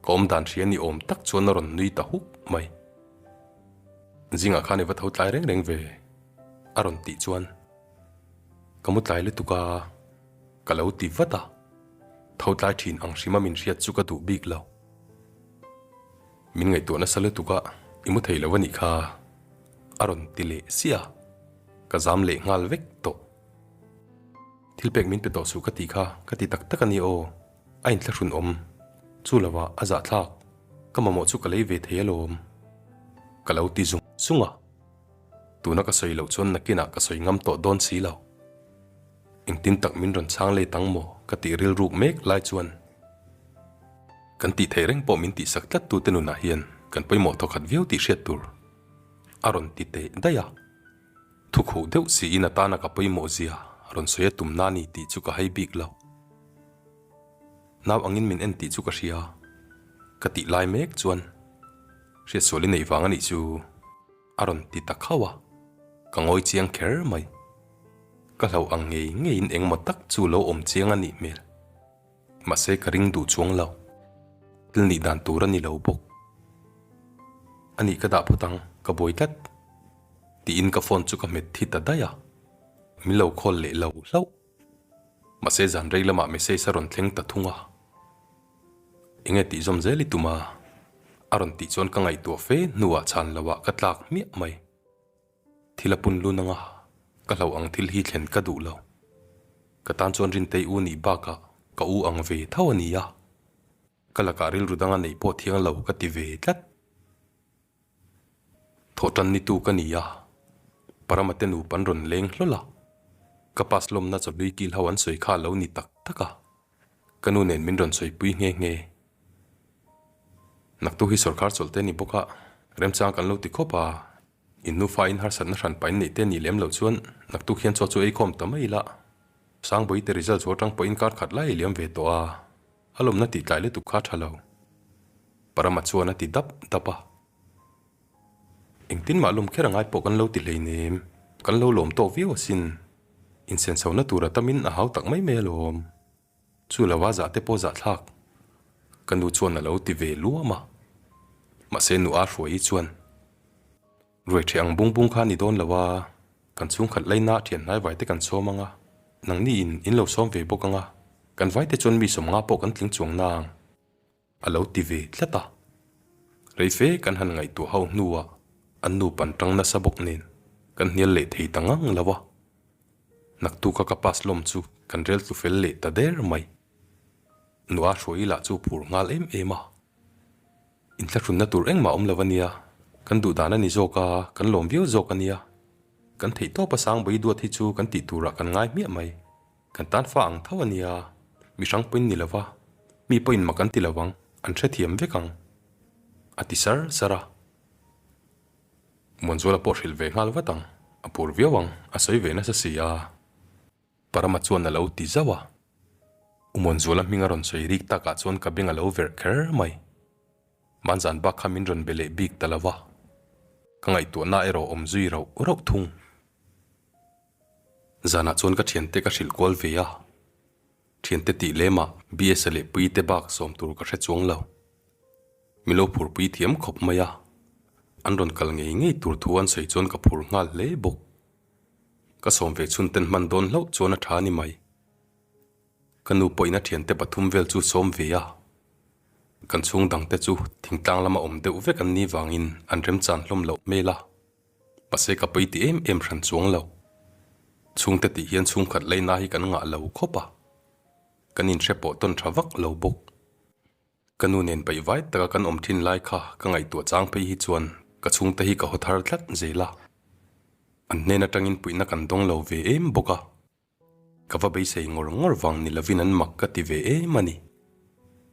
ka awm dan hria ni awm tak chuan a rawn nui ta huk mai. Zingah khan i va tho tlai reng reng ve, a rawn tih chuan ka mu tlai lutuk a, ka lo ti vat a, tho tlai thin ang hrima min hriat chu ka duh bik lo. Min ngaihtuah nasa lutuk a, i mu thei lo a nih kha, a rawn ti leh siah a, ka zam leh nghal vek tawh. Thil pek min pe tawh suh ka tih kha ka ti tak tak a ni aw, a inthlahrun awm. Chu lovah a zahthlak, ka mamawh chu ka lei ve thei alawm. Ka lo ti zung zung a, tuna ka sawi loh chuan nakinah ka sawi ngam tawh dawn si lo. Engtin tak min rawn chhang let ang maw ka tih rilruk mek lai chuan kan tih theih reng pawh min tihsak tlat tute nunah hian kan pawimawh thawkhat viau tih hriat tur a rawn ti teh daih a. Thu khuh deuh siin a tana ka pawimawh zia rawn sawi a tum na ni tih chu ka hai bik lo. Nau angin min en tih chu ka hria. Ka tih lai mek chuan hriatsual i neih vang a nih chu a rawn ti ta khauh a, ka ngawi chiang kher mai. Ka hlauh ang ngei ngeiin engmaw tak chu lo awm chiang a nih hmel. Mahse ka ring duh chuang lo. Thil nih dan tur a ni lo bawk. A nih ka dah phawt ang, ka buai tlat. Tiin ka phone chu ka hmet thi ta daih a. Min lo call leh lo hlauh. Mahse zan rei lamah message a rawn thleng ta thung a. Enge tih zawm zel i tum a? A rawn tih chuan ka ngaihtuah fe hnuah chhan loah ka tlak hmiah mai. Thil a pun lun anga ka hlauh ang thil hi thlen ka duh lo. Ka tan chuan Rintei u nih bakah ka u ang ve tho a ni a. Ka lakah rilru danga neih pawh thiang lo ka ti ve tlat. Thawhtan ni tu ka ni a, Parama te nupa an rawn leng hlawl a. Ka pass lawmna chawhlui kil ho an sawi kha a lo ni tak tak a. Ka nu nen min rawn sawipui nghe nghe. Naktu hi sawrkar chawlh te ni bawk a, remchang kan lo ti khawp a, in nufa in harsatna hran pain neih te nih lem loh chuan naktuk hian chaw chu ei khawm ta mai ila. Sangbawi te result chu atang pawhin kar khat lai i liam ve tawh a, a lawmna tih tlai lutuk kha tha lo. Parama chuan a ti dap dap a. Engtin mah lawm kher a ngai pawh kan lo ti hleinem, kan lo lawm tawk viau asin. Insenchhona tura tamin a hau tak mai mai alawm. Chu lova zah te pawh zahthlak. Ka nu chuan a lo ti ve luam a. Mahse nu a hruai chuan, Ruai ṭheh ang bung bung kha a ni dawn lo a, kan chhungkhat laina ṭhian hnaivai te kan sawm ang a, nangni in in lo sawm ve bawk ang a, kan vai te chuan mi sawmnga pawh kan tling chuang nang. A lo ti ve tlat a. Rei fe kan han ngaihtuah ho hnuah an nu pan tang nasa bawk nen kan hnial leh thei ta ngang lo a. Naktuka ka pass lawm chu kan rel tlu fel leh ta der mai. Nua hruai lah chu phur nghal em em a. Inthlahrunna tur engmah awm lo a nia, kan duh dan a ni zawk a, kan lawm viau zawk a nia. Kan theihtawp a Sangbawi duat hi chu kan tih turah kan ngai hmiah mai. Kan tan fa ang tho a nia, mi hrang pawhin ni lova, mi pawhin mak an ti lo ang, an hrethiam vek ang, a ti sar sar a. Muanzuala pawh hrilh ve nghal vat ang, a pur viau ang, a sawi ve nasa si a. Parama chuan a lo ti zauh a. U Muanzuala hming a rawn sawi rik takah chuan ka beng a lo verh kher mai. Hmanzan bak kha min rawn be leh bik ta lo va, ka ngaihtuahna erawh awm zui rauh rauh thung. Zanah chuan ka thiante ka hrilh kual ve a, thiante tih lemah BS-a leh Puite bak sawm tur ka hre chuang lo. Mi lo phurpui thiam khawp mai a, an rawn kal ngei ngei tur thu an sawi chuan ka phur nghal hle bawk. Ka sawm ve chhun ten hman dawn hlauh chuan a tha ni mai. Ka nu pawhin a thiante pathum vel chu sawm ve a. Kan chhung dangte chu thingtlang lama awm deuh vek an nih vangin an remchan hlawm loh hmel a. Mahse ka pawi ti em em hran chuang lo. Chhungte tih hian chhungkhat leina hi kan ngah lo khawp a. Kan inhre pawh tawn tha vak lo bawk. Ka nu nen paih vai taka kan awm thin lai kha ka ngaihtuah chang phei hi chuan ka chhungte hi ka haw thar tlat zel a. An hnen atangin puihna kan dawng lo ve em bawk a. Ka va beisei ngawr ngawr vang ni lovin an mak ka ti ve em a ni.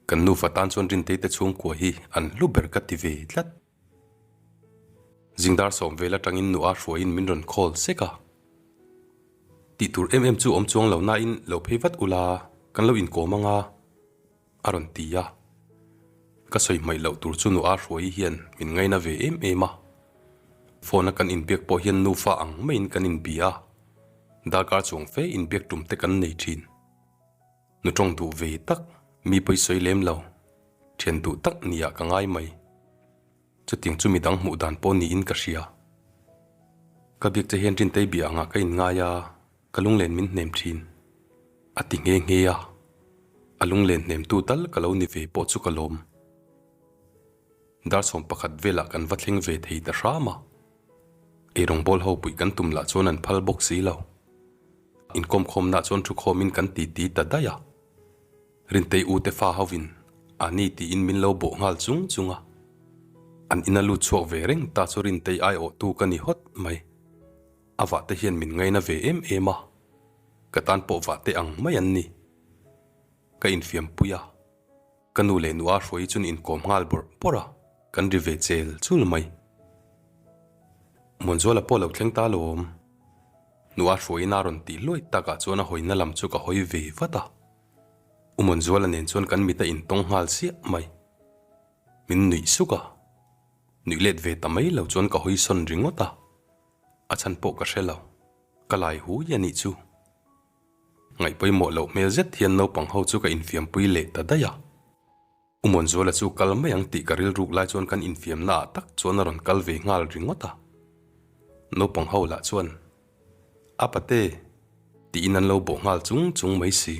Kan nufa tan chuan Rintei te chhungkua hi an hlu ber ka ti ve tlat. Zingdar sawm vel atangin nu a hruaiin min rawn call sek a. Tih tur em em chu awm chuang lo nain lo phei vat ula kan lo inkawm anga. A rawn ti a. Ka sawi hmaih loh tur chu nu a hruai hian min ngaina ve em em a. Phone a kan inbiak pawh hian nufa ang maiin kan inbia a. Darkar chuang fe inbiak tum te kan nei thin. Nu tawng duh ve tak, mi pawi sawi lem lo, thian duh tak nia ka ngai mai. Chutiang chu midang hmuh dan pawh niin ka hria. Ka biak che hian Rintei bia angah ka inngai a, ka lunglen min hnem thin. A ti nghe nghe a, a lunglen hnemtu tal ka lo ni ve pawh chu ka lawm. Dar 11 velah kan va thleng ve thei ta hram a. Eirawngbawl ho puih kan tum lah chuan an phal bawk si lo. Inkawmkhawmna chuan thukhawmin kan titi ta daih a. Rintei u te fa hovin a ni tiin min lo bawh nghal chung chung a. An ina lut chhuak ve reng ta chu Rintei aiawhtu ka ni hawt mai. A vah te hian min ngaina ve em em a, ka tan pawh vah te ang mai an ni. Ka infiam pui a, ka nu leh nu a hruai chuan inkawm nghal bawrh bawrh a, kan ri ve chel chul mai. Muanzuala pawh lo thleng ta lawm. Nu a hruaiin a rawn tih luai takah chuan a hawina lam chu ka hawi ve vat a. U Muanzuala nen chuan kan mit a intawng nghal siah mai. Min nuih suk a, nuih let ve ta mai lo chuan ka hawi sawn ringawt a, a chhan pawh ka hre lo, ka lai hui a nih chu. Ngaih pawimawh loh hmel zet hian naupang ho chu ka infiampui leh ta daih a. U Muanzuala chu kal mai ang tih ka rilruk lai chuan kan infiamna ah tak chuan a rawn kal ve nghal ringawt a. Naupang ho lah chuan, A pate! tiin an lo bawh nghal chung chung mai si.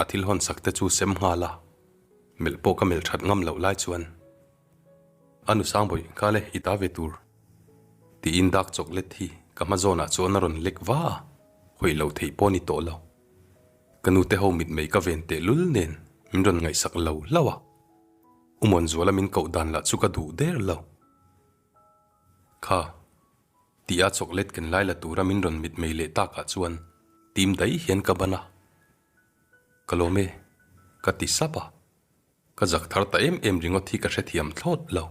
A thil hawn sak te chu sem nghal a, melh pawh ka melh that ngam loh lai chuan, A nu Sangbawih, kha le, i ta ve tur. Tiin dark chocolate hi ka hma zawnah chuan a rawn lek va a, hawi lo theih pawh a ni tawh lo. Ka nu te ho mitmei ka ven teh lul nen min rawn ngaihsak lo hlauh a, U Muanzuala min koh dan lah chu ka duh der lo. Kha, tia chocolate ken lai la tura min rawn mitmei leh takah chuan tim daih hian ka ban a. Ka lawm e, ka ti sap a, ka zak thar ta em em ringawt hi ka hrethiam thlawt lo.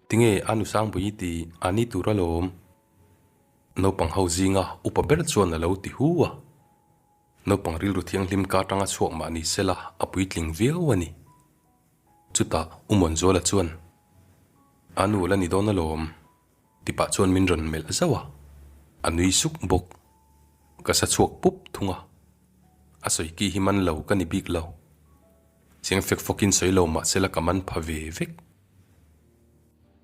Tinge a nu Sangbuii ti a ni tur alawm? Naupang ho zinga upa ber chuan a lo ti hu a. Naupang rilru thianghlim ka atanga chhuak mah ni sela a puitling viau a ni. Chutah U Muanzuala chuan, A nu la ni dawn alawm, ti pah chuan min rawn melh zauh a, a nui suk bawk. Ka sa chhuak pup thung a, a sawi ki hi man lo ka ni bik lo. Chiang fek fawkin sawi lo mah sela ka man pha ve vek.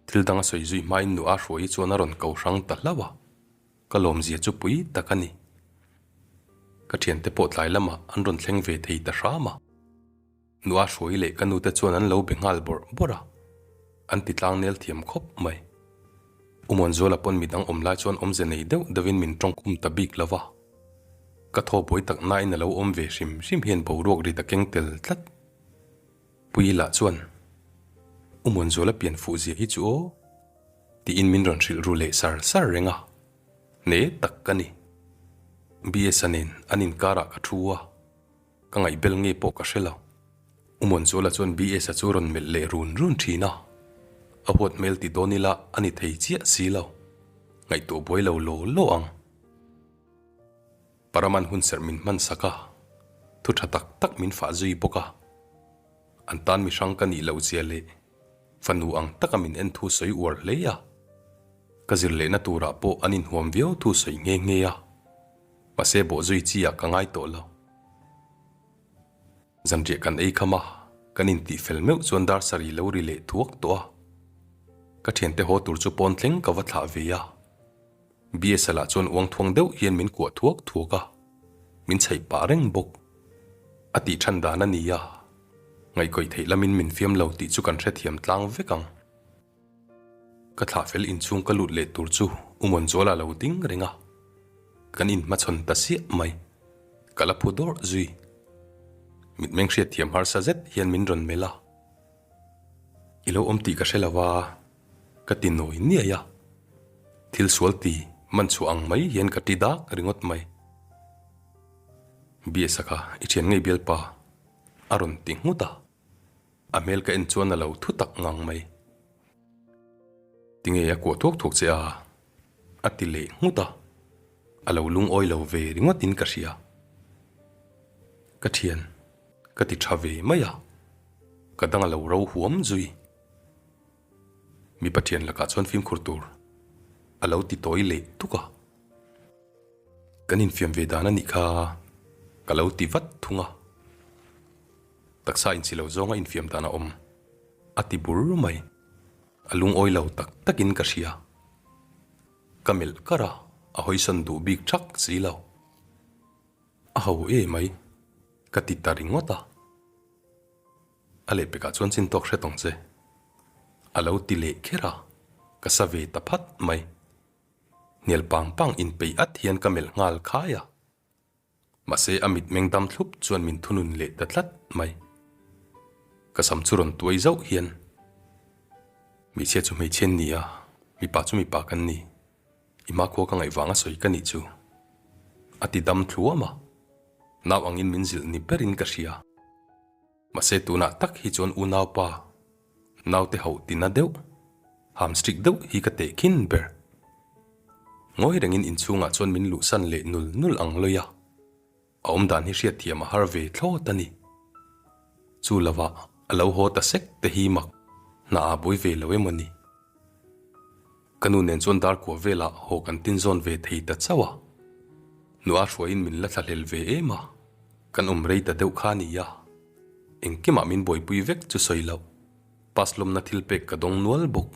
Thil dang a sawi zui hmain nu a hruai chuan a rawn ko hrang ta hlauh a, ka lawmzia chu pui tak a ni. Ka thiante pawh tlai lamah an rawn thleng ve thei ta hram a. Nu a hruai leh ka nute chuan an lo be nghal bawrh bawrh a, an ti tlang nel thiam khawp mai. U Muanzuala pawn midang awm lai chuan awmze nei deuh deuhin min tawngkhum ta bik lo va. Ka thaw buai tak nain a lo awm ve hrim hrim hian boruak ri ta keng tel tlat. Puii lah chuan, U Muanzuala pian fuh zia hi chu aw, tiin min rawn hrilh ru leh sar sar reng a, hne tak ka ni. BS-a nen an inkarah ka thu a, ka ngaihbel nge pawh ka hre lo. U Muanzuala chuan BS-a chu rawn melh leh run run thin a, a huat hmel ti dawn ila a ni thei chiah si lo, ngaihtuah buai lo law law ang. Paraman hunserh min hman sak a, thu tha tak tak min fah zui bawk a. An tan mi hrang ka nih loh zia leh fanu ang taka min en thu sawi uar hle a. Ka zir lehna turah pawh an inhuam viau thu sawi nghe nghe a. Mahse bawh zui chi ah ka ngai tawh lo. Zanriah kan ei kham a, kan intih fel meuh chuan dar sarih lo ri leh thuak tawh a. Ka thiante haw tur chu pawn thleng ka va thlah ve a. BSL ah chuan uang thuang deuh hian min kuah thuak thuak a. Min chhaih pah reng bawk. A tih than dan a ni a, ngaihkawih theih lamin min fiam lo tih chu kan hrethiam tlang vek ang. Ka thlah fel inchhung ka lut leh tur chu U Mawnzuala lo ding reng a, kan inhmachhawn ta siah mai. Ka la phu dawrh zui. Mitmeng hriatthiam harsa zet hian min rawn melh a, I lo awm tih ka hre lo a, ka ti nawi niai a. Thil sual ti man chhuah ang mai hian ka ti dak ringawt mai. Biasa kha i thian ngei bialpa a rawn ti nghut a. A hmel ka en chuan a lo thu tak ngang mai. Tinge a kuah thuak thuak che a? A ti leh nghut a, a lo lungawi lo ve ringawt in ka hria. Ka thian, ka ti tha ve mai a, ka dang a lo ro huam zui. Mipa thian lakah chuan fimkhur tur a lo ti tawi leh tuk a. Kan infiam ve dan a nih kha ka lo ti vat thung a. Taksa inchi lo zawnga infiam dan a awm a ti bur mai. A lungawi lo tak takin ka hria. Ka melh kar a, a hawisawn duh bik thak si lo. A ho e mai, ka ti ta ringawt a. A lehpekah chuan chin tawk hre tawng che. A lo ti leh kher a, ka sa ve ta phat mai. Hnial pang pang inpeih at hian ka melh nghal khai a. Mahse a mitmeng dam thlup chuan min thunun leh ta tlat mai. Ka sam chu rawn tuai zauh hian, Hmeichhia chu hmeichhia an ni a, mipa chu mipa kan ni. I hmakhua ka ngaih vanga sawi ka nih chu. A ti dam thluam a, nau angin min zilh ni berin ka hria. Mahse tunah tak hi chuan unaupa naute hauh tina deuh, ham strict deuh hi ka teh khin ber. Ngawi rengin inchhungah chuan min luhsan leh nul nul ang lawi a, a awmdan hi hriatthiam a har ve thlawt a ni. Chu lovah a lo haw ta sek te hi mak hna ah buai ve lo emaw ni. Ka nu nen chuan dar kua velah haw kan tin zawn ve thei ta chauh a, nua hruaiin min la thlahlel ve em a, kan awm rei ta deuh kha a ni a, engkimah min buaipui vek chu sawi loh, pass lawmna thil pek ka dawng nual bawk.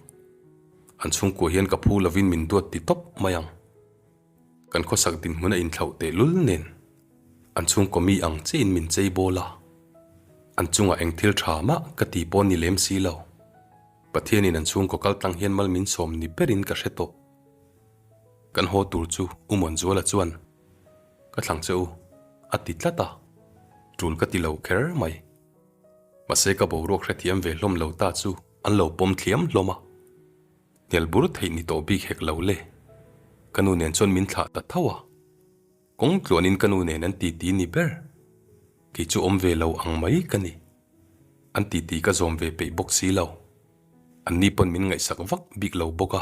An chhungkua hian ka phu lovin min duat ti tawp mai ang. Kan khawsak dinhmun a inthlauh tehlul nen an chhungkaw mi ang chiahin min chei bawl a, an chungah eng thil tha mah ka ti pawh ni lem si lo. Pathianin an chhungkaw kal tlang hian mal min sawm ni berin ka hre tawh. Kan haw tur chu U Muanzuala chuan, Ka thlang che u, a ti tlat a, tul ka ti lo kher mai. Mahse ka boruak hrethiam ve hlawm lo ta chu an lo pawm thliam hlawm a. Hnial bur theih ni tawh bik hek lo le. Ka nu nen chuan min thlah ta tho a. Kawng tluanin ka nu nen an titi ni ber. Kei chu awm ve lo ang mai ka ni. An titi ka zawm ve peih bawk si lo. An ni pawn min ngaihsak vak bik lo bawk a.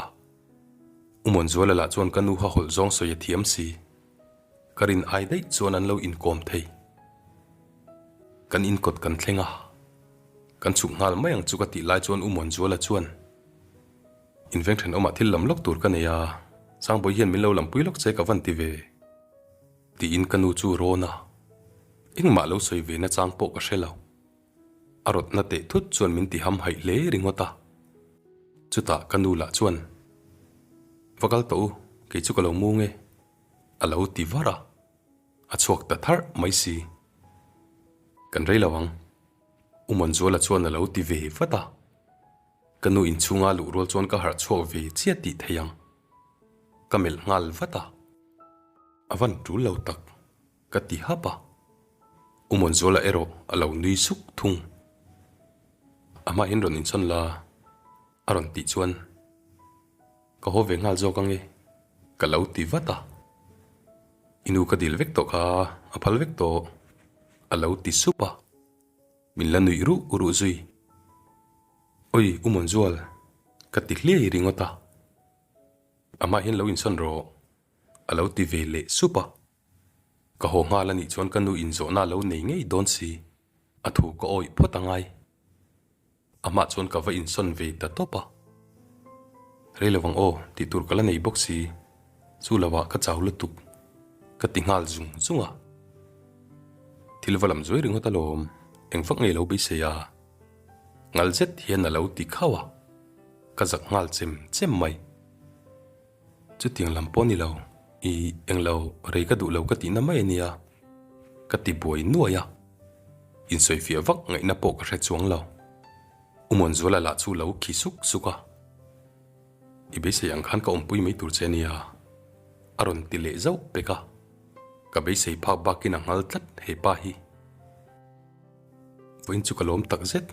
U Muanzuala lah chuan ka nu ha hawlh zawng sawi a thiam si. Ka rin ai daih chuan an lo inkawm thei. Kan inkawt kan thleng a. Kan chhuk nghal mai ang chu ka tih lai chuan U Muanzuala chuan, Inveng thenawmah thil lam lawk tur ka nei a, Sangbawi hian min lo lampui lawk che ka van ti ve. Tiin ka nu chu rawn a, engmah lo sawi ve nachang pawh ka hre lo. A rawtna teh thut chuan min ti ham haih hle ringawt a. Chutah ka nu lah chuan, Va kal tawh u, kei chu ka lo mung e, a lo ti var a, a chhuak ta tharh mai si. Kan rei lo ang, U Manzuala chuan a lo ti ve vat a. Ka nu inchhunga luh rual chuan ka harh chhuak ve chiah tih thei ang. Ka melh nghal vat a. A van tul lo tak, ka ti hap a. U Mawnzuala erawh a lo nui suk thung. A hmain rawn inchhawn la, a rawn tih chuan ka haw ve nghal zawk ange, ka lo ti vat a. I nu ka dil vek tawh kha, a phal vek tawh, a lo ti sup a. Min la nuih ruh ruh zui. Oi, U Mawnzual, ka ti hliai ringawt a. Amah hian lo insawn rawh, a lo ti ve leh sup a. Ka haw nghal a nih chuan ka nu inzawhna a lo nei ngei dawn si, a thu ka awih phawt a ngai. Amah chuan ka va insawn ve ta tawp a. Rei lo ang aw, tih tur ka la nei bawk si, chu lovah ka chau lutuk, ka ti nghal zung zung a. Thil va lam zuai ringawt alawm, eng vak ngei lo beisei a. Ngal zet hian a lo ti khauh a, ka zak nghal chem chem mai. Chutiang lam pawh ni lo, i englo rei ka duh lo ka tihna mai a nia. Ka ti buai nuai a, insawifiah vak ngaihna pawh ka hre chuang lo. U Muanzuala lah chu lo khi suk suk a, I beisei ang khan ka awmpui mai tur che nia, a rawn ti leh zauh pek a, ka beisei phak bakin a nghal tlat he pa hi. Vawiin chu ka lawm tak zet,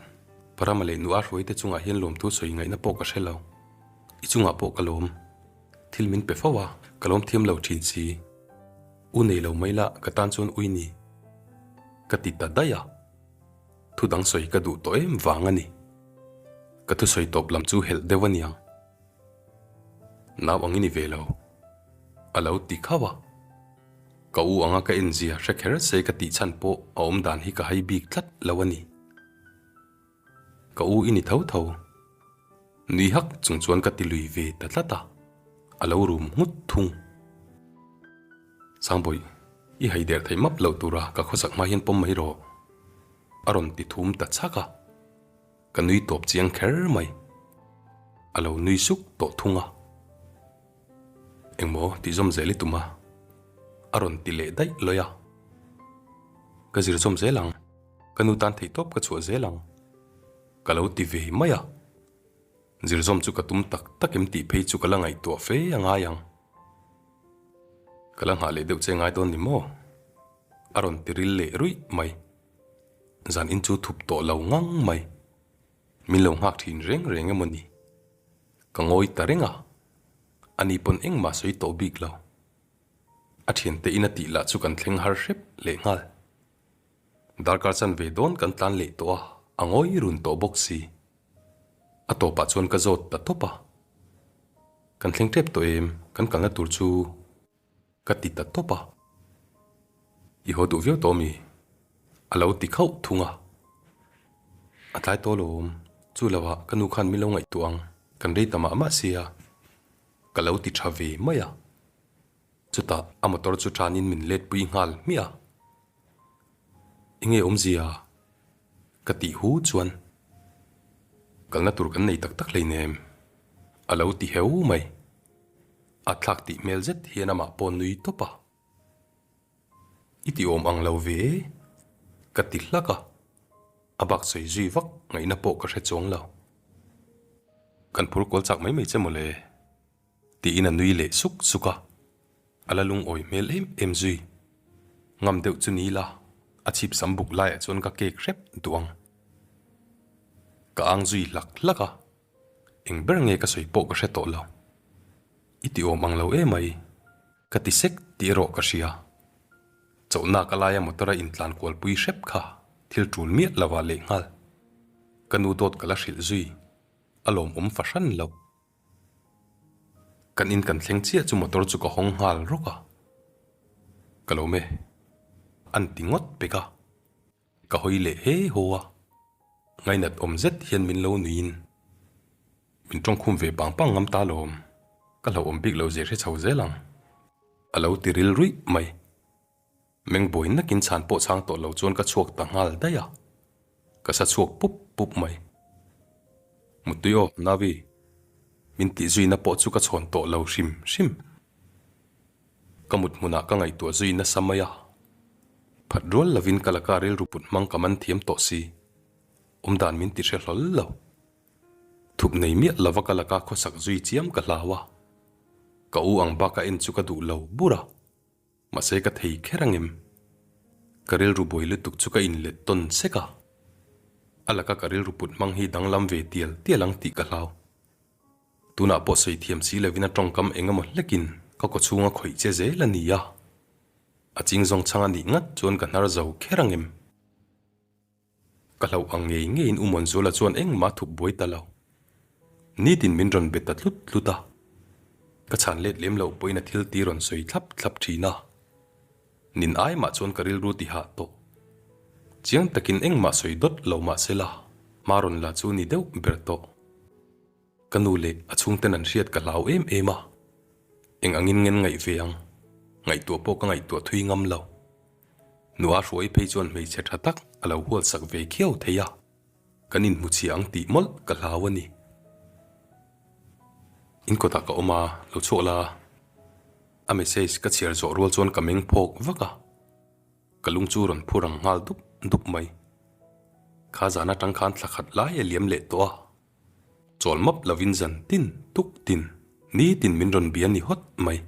Parama leh nu a hruaite chungah hian lawmthu sawi ngaihna pawh ka hre lo, i chungah pawh ka lawm. Thil min pe fo a, ka lawm thiam lo thin si. U nei lo mai la ka tan chuan ui ni. Ka ti ta daih a. Thu dang sawi ka duh tawh em vang a ni. Ka thusawi tawp lam chu helh deuh a niang. Nau ang i ni ve lo. A lo ti khauh a. Ka u anga ka enzia hre kher se ka tih chhan pawh a awm dan hi ka hai bik tlat lo a ni. Ka u i ni tho tho. Nui hak chung chuan ka ti lui ve ta tlat a, a lo rum nghut thung. Sangbawih, i hai der theih map loh tura ka khawsak hma hian pawm mai rawh. A rawn ti thum ta chhak a, ka nui tawp chiang kher mai. A lo nui suk tawh thung a. Engmaw tih zawm zel i tum a? A rawn ti leh daih lawi a. Ka zir zawm zel ang. Ka nu tan theihtawp ka chhuah zel ang. Ka lo ti ve mai a. Zirzawm chu ka tum tak tak em tih phei chu ka la ngaihtuah fe a ngai ang. Ka la nghah leh deuh che ngai dawn ni maw? A rawn ti ril leh ruih mai. Zan in chu thup tawh lo ngang mai. Min lo nghak thin reng reng emaw ni? Ka ngawi ta reng a. Ani pawn engmah sawi tawh bik lo. A thiante in a tih lah chu kan thleng har hrep leh nghal. Darkar chan ve dawn kan tlan leh tawh a, a ngawi run tawh bawk si. A tawpah chuan ka zawt ta tawp a. Kan thleng tep tawh em, kan kalna tur chu ka ti ta tawp a. I haw duh viau tawh mi? A lo ti khauh thung a. A tlai tawh alawm, chu lovah ka nu khan min lo ngaihtuah ang, kan rei ta mah mah sia. Ka lo ti tha ve mai a. Chutah a motor chu tanin min let pui nghal hmiah a. Enge awmzia? Ka tih hu chuan kalna tur kan nei tak tak hleinem a lo ti heu mai. A thlak tih hmel zet hian amah pawh nui tawp a. I ti awm ang lo ve e ka ti hlak a, a bak sawi zui vak ngaihna pawh ka hre chuang lo. Kan phur kual chak mai mai che mawle. Tiin a nui leh suk suk a, a la lungawi hmel em em zui. Ngam deuh chu ni la, a chhip sam buk laiah chuan ka cake hrep duh ang. Ka ang zui hlak hlak a, eng ber nge ka sawi pawh ka hre tawh lo. I ti awm ang lo emai, ka ti sek tih erawh ka hria. Chauhnak a laia motor a intlan kualpui hrep kha thil tul miah lo ah lehnghal. Ka nu dawt ka la hrilh zui, a lawmawm fahran lo. Kan in kan thleng chiah chu motor chu ka hawng nghal rawk a, ka lo me an ti ngawt pek a, ka hawi leh he haw a, ngainat awm zet hian min lo nuiin min tawngkhum ve pang pang ngam ta lawm, ka hlauhawm bik lo zir hre chho zel ang a lo ti ril ruih mai. Mengbuai nakin chhan pawh chhang tawh lo chuan ka chhuak ta nghal daih a, ka sa chhuak pup pup mai. Muttui aw, Navi, min tih zuina pawh chu ka chhawn tawh lo hrim hrim. Ka mut hmunah ka ngaihtuah zui nasa mai a, phat rual lovin ka laka rilru put hmang ka man thiam tawh si, awmdan min ti hre hlawl lo. Thup nei miah lova ka laka khawsak zui chiam ka hlau a, ka u ang baka en chu ka duh lo bur a. Mahse ka thei kher angem? Ka rilru buai lutuk chu ka inlet tawn sek a, a laka ka rilru put hmang hi danglam ve tial tial ang tih ka hlau. Tunah pawh sawi thiam si lovin a tawngkam eng emaw hlekin ka kawchhung a khawih che zel a ni a, a ching zawng chhang a nih ngat chuan ka hnar zo kher angem? Ka hlauh ang ngei ngeiin U Muanzuala chuan engmah a thup buai ta lo. Nitin min rawn be ta tlut tlut a, ka chhan let lem loh pawhin a thil ti rawn sawi thlap thlap thin a. Nin ai mah chuan ka rilru ti hah tawh. Chiang takin engmah sawi dawt lo mah sela, hma rawn la chu ni deuh ber tawh. Ka nu leh a chhungten an hriat ka hlau em em a, eng angin ngen ngaih ve ang, ngaihtuah pawh ka ngaihtuah thui ngam lo. Nua hruai phei chuan hmeichhe tha tak a lo hualsak ve khiau thei a, kan inhmu chhia ang tih mawlh ka hlau a ni. In kawtah ka awm a, lo chhuak la. A message ka chhiar zawh rual chuan ka meng phawk vak a. Ka lung chu rawn phur ang nghal dup dup mai. Kha zan atang khan thla khat lai a liam leh tawh a. Chawl map lovin zan tin tuk tin nitin min rawn bia ni hawt mai.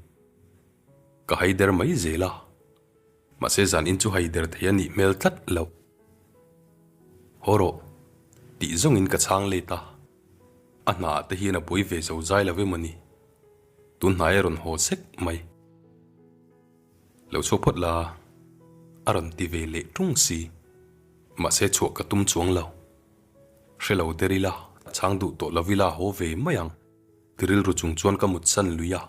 Ka haider mai zel a. Mahse zan in chu haider thei a nih hmel tlat lo. Haw rawh, tih zawngin ka chhang let a. A hnaah te hian a buai ve zo zai lo emaw ni. Tun hnai a rawn haw sek mai. Lo chhuak phawt la, a rawn ti ve leh tung si. Mahse chhuah ka tum chuang lo. Hre lo der ila, chhang duh tawh lo ila haw ve mai ang. Ti rilru chung chuan ka mutsan lui a.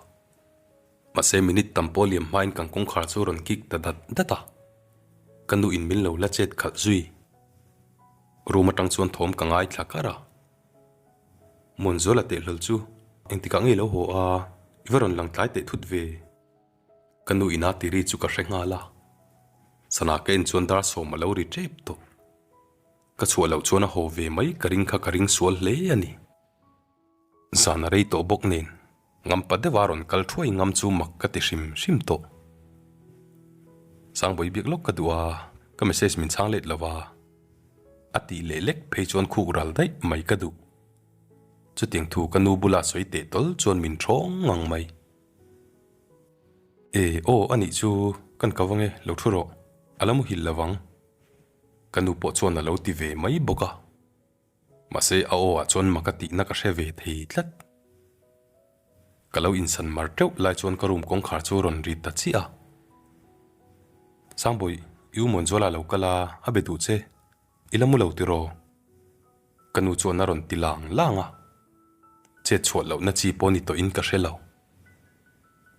Mahse minute tam pawh liam hmain kan kawngkhar chu rawn kik ta dat dat a. Ka nu in min lo la chet khalh zui. Room atang chuan thawm ka ngaithla kar a. Muanzuala tehlul chu engtikah nge lo haw a, i va rawn lang tlai teh thut ve. Ka nu ina ti ri chu ka hre nghal a. Sana ka en chuan dar sawm a lo ri tep tawh. Ka chhuah loh chuan a haw ve mai ka ring kha ka ring sual hle a ni. Zan a rei tawh bawk nen, ngampa deuha rawn kal thuai ngam chu mak ka ti hrim hrim tawh. Sangbawi biak lawk ka duh a, ka message min chhang let lo va, a tih leh lek phei chuan khuk ral daih mai ka duh. Chutiang thu ka nu bula sawi teh tawl chuan min thawng ngang mai. E, aw a nih chu, kan ka vang e, lo thu rawh, a la muhil lo vang. Ka nu pawh chuan a lo ti ve mai bawk a. Mahse a aw ah chuan mak a tihna ka hre ve thei tlat. Ka lo insan mar teuh lai chuan ka room kawngkhar chu rawn ri ta chiah a. Sangbawi, i u Muanzuala lo kal a, a be duh che. I la mu lo tiraw? Ka nu chuan a rawn ti lang lang a. Chet chhuah lohna chi pawh ni tawhin ka hre lo.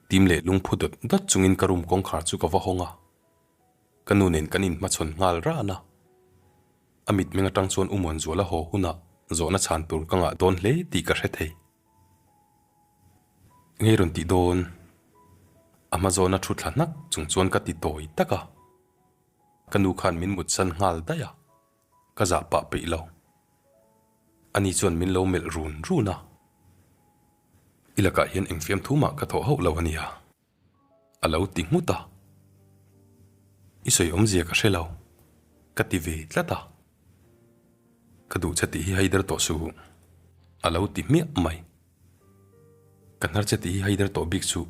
Tim leh lungphu dawt dawt chungin ka room kawngkhar chu ka va hawng a. Ka nu nen kan inhmachhawn nghal ran a. A mitmeng atang chuan U Muanzuala haw hunah zawhna chhan tur ka ngah dawn hle tih ka hre thei. Ngei rawn tih dawn? A hma zawna thu thla hnak chung chuan ka ti tawi tak a. Ka nu khan min mutsan nghal daih a, ka zah pah peih lo. Ani chuan min lo melh run run a. I lakah hian eng fiamthu mah ka thawh hauh lo a nia. A lo ti nghut a. I sawi awmzia ka hre lo, ka ti ve tlat a. Ka duh che tih hi haider tawh suh, a lo ti hmiah mai. Ka hnar che tih hi haider tawh bik suh,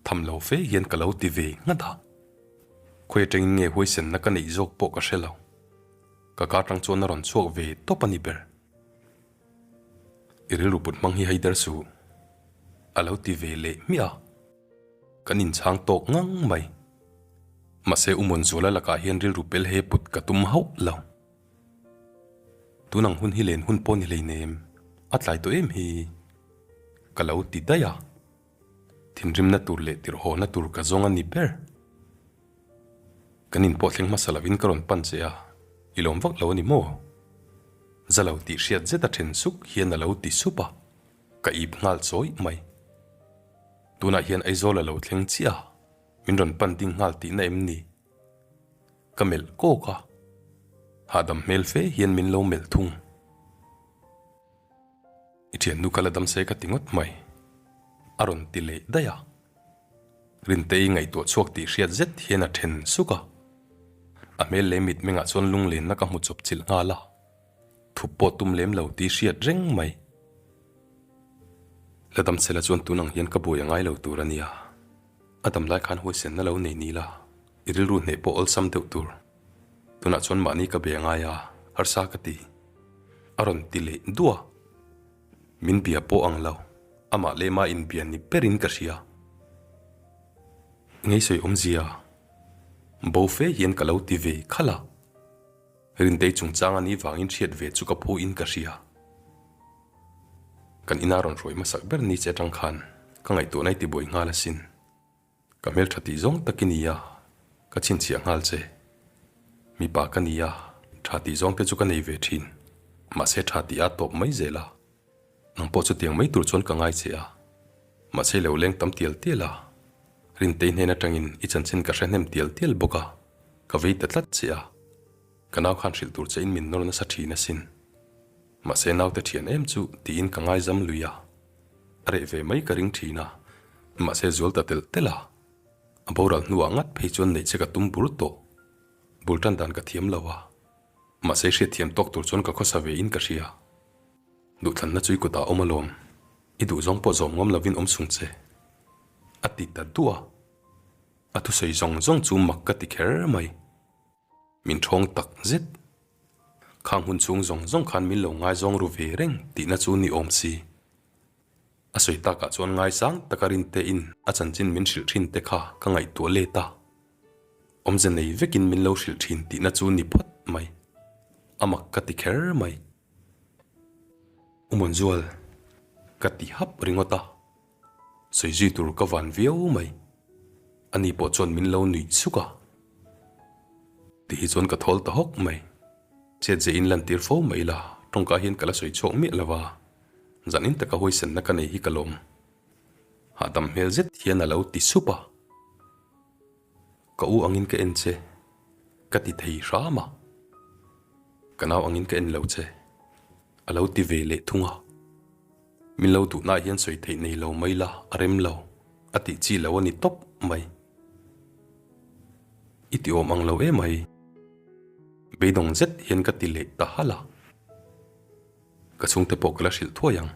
tham lo fe hian ka lo ti ve nghat a. Khawi atangin nge huaisenna ka neih zawk pawh ka hre lo. Ka kar tang chuan a rawn chhuak ve tawp a ni ber. I rilru put hmang hi haider suh, a lo ti ve leh hmiah a. Kan inchhang tawk ngang mai. Mahse U Muanzuala lakah hian rilru pel he put ka tum hauh lo. Tun ang hun hi len hun pawh ni hleinem, a tlai tawh em hi? Ka lo ti daih a. Thinrimna tur leh tirhawhna tur ka zawng a ni ber. Kan inpawh thleng hmasa lovin ka rawn pan che a, i lawm vak lo a ni maw? Za lo tih hriat zet a then suk hian a lo ti sup a, ka ip nghal chawih mai. Tunah hian Aizawl a lo thleng chiah a, min rawn pan ding nghal tihna em ni? Ka melh kawk a, hahdam hmel fe hian min lo melh thung. I thiannu kha la dam se ka ti ngawt mai, a rawn ti leh daih a. Rintei ngaihtuah chhuak tih hriat zet hian a then suk a. A hmel leh mitmengah chuan lunglenna ka hmu chawp chilh nghal a, thup pawh tum lem lo tih hriat reng mai. La dam chhela chuan tun ang hian ka buai a ngai lo tur a nia. A dam lai khan huaisenna lo nei ni la, i rilru hneh pawh awlsam deuh tur. Tunah chuan mahni ka be a ngai a, harsa ka ti. A rawn ti leh duah. Min bia pawh ang lo, amah lema inbia ni berin ka hria. Ngei sawi awmzia, bo fe hian ka lo ti ve khalh a. Rintei chungchang a nih vangin hriat ve chu ka phu in ka hria. Kan ina rawn hruai hmasak ber ni che atang khan ka ngaihtuahna i tibuai nghal asin. Ka hmeltha tih zawng tak i ni a, ka chhinchhiah nghal che. Mipa ka ni a, tha tih zawng te chu ka nei ve thin. Mahse tha tih a tawp mai zel a. Nang pawh chutiang mai tur chuan ka ngai che a. Mahse i lo leng tam tial tial a. Rintei hnen atangin i chanchin ka hre hnem tial tial bawk a, ka vei ta tlat che a. Ka nau khan hrilh tur che in min nawr nasa thin asin. Mahse naute thian em chu tiin ka ngaizam lui a. A reh ve mai ka ring thin a, mahse zual ta telh telh a. A boral hnuah ngat phei chuan neih che ka tum bur tawh. Bul tan dan ka thiam lo a, mahse hriatthiam tawk tur chuan ka khawsa ve in ka hria. Duhthlanna chu i kutah awm alawm, i duhzawng pawh zawm ngam lovin awm sung che. A ti ta duah a, a thusawi zawng zawng chu mak ka ti kher mai. Min ṭhawng tak zet. Khang hun chhung zawng zawng khan min lo ngaizawng ru ve reng tihna chu ni awm si. A sawi takah chuan ngaisang taka rintein a chanchin min hrilh thin te kha ka ngaihtuah let a. Awmze nei vekin min lo hrilh thin tihna chu ni phawt mai. A mak ka ti kher mai. U Mawnzual, ka ti hap ringawt a. Sawi zui tur ka van viau mai. Ani pawh chuan min lo nuih suk a. Ti hi chuan ka thawl ta hawk mai. Chet ze in lantir fo mai la, tawngka hian ka la sawi chhuak miah lo va. Zanin taka huaisenna ka nei hi ka lawm. Hahdam hmel zet hian a lo ti sup a. Ka u angin ka en che, ka ti thei hram a. Ka nau angin ka en lo che, a lo ti ve leh thung a. Min lo duhnaah hian sawi theih nei lo mai la, a rem lo, a tih chi lo a ni tawp mai. I ti awm ang lo emai. Beidawng zet hian ka ti leh ta halh a. Ka chhungte pawh ka la hrilh thuai ang,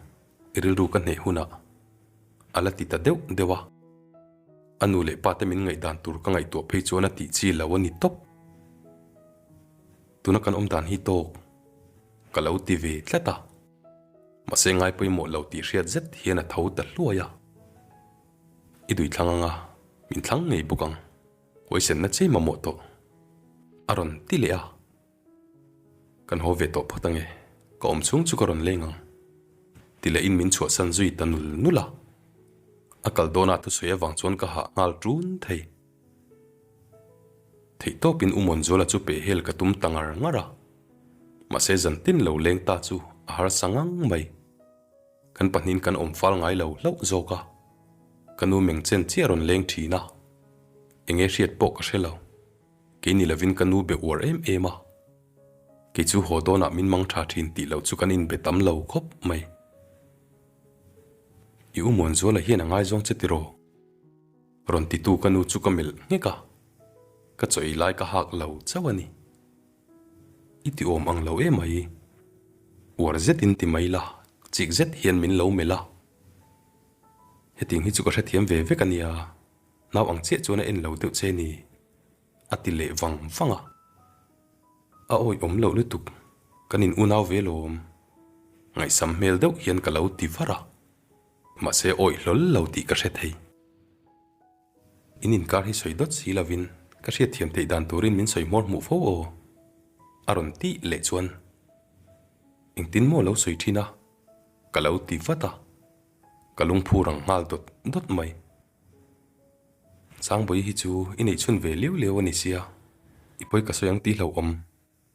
i rilru ka hneh hunah. A la ti ta deuh deuh a. A nu leh pa te min ngaihdan tur ka ngaihtuah phei chuan a tih chi lo a ni tawp. Tuna kan awm dan hi tawk ka lo ti ve tlat a. Mahse ngai pawimawh lo tih hriat zet hian a tho ta hluai a. I dui thlang anga min thlang ngei bawk ang, huaisenna chei mamawh tawh a rawn ti leh a. Kan haw ve tawh phawt ange, ka awm chhung chu ka rawn leng ang ti leh in min chhuahsan zui ta nul nul a. A kal dawnah thusawi avang chuan ka hah nghal ṭun thei. Theihtawpin U Mawnzuala chu pehhel ka tum ta ngar ngar a, mahse zan tin lo leng ta chu a harsa ngang mai. Kan pahnihin kan awm fal ngai lo hlauh zawk a, ka nu meng chen chiah rawn leng thin a, enge hriat pawh ka hre lo. Kei ni lovin ka nu be uar em em a, kei chu haw dawnah min mang tha thin tih loh chu kan inbe tam lo khawp mai. I U Mawnzuala hian a ngaizawng che tiraw? Rawn titu ka nu chu ka melh nghek a, ka chaw ei lai ka hak lo chauh a ni. I ti awm ang lo emai, uar zetin ti mai la, chik zet hian min lo melh a. Hetiang hi chu ka hrethiam ve vek a nia, nau ang chiah chuan a en lo deuh che ni, a ti leh vang vang a. A awih awm loh lutuk, kan in unau ve lawm. Ngaihsam hmel deuh hian ka lo ti var a. Mahse awih hlawl lo tih ka hre thei. In inkar hi sawi dawt si lovin ka hriatthiam theih dan turin min sawi hmawr hmuh fo aw. A rawn tih leh chuan engtin maw lo sawi thin a? Ka lo ti vat a, ka lungphu rang nghal dawt dawt mai. Sangbawi hi chu i neih chhun ve liau liau a ni sia, i pawi ka sawi ang tih hlauhawm.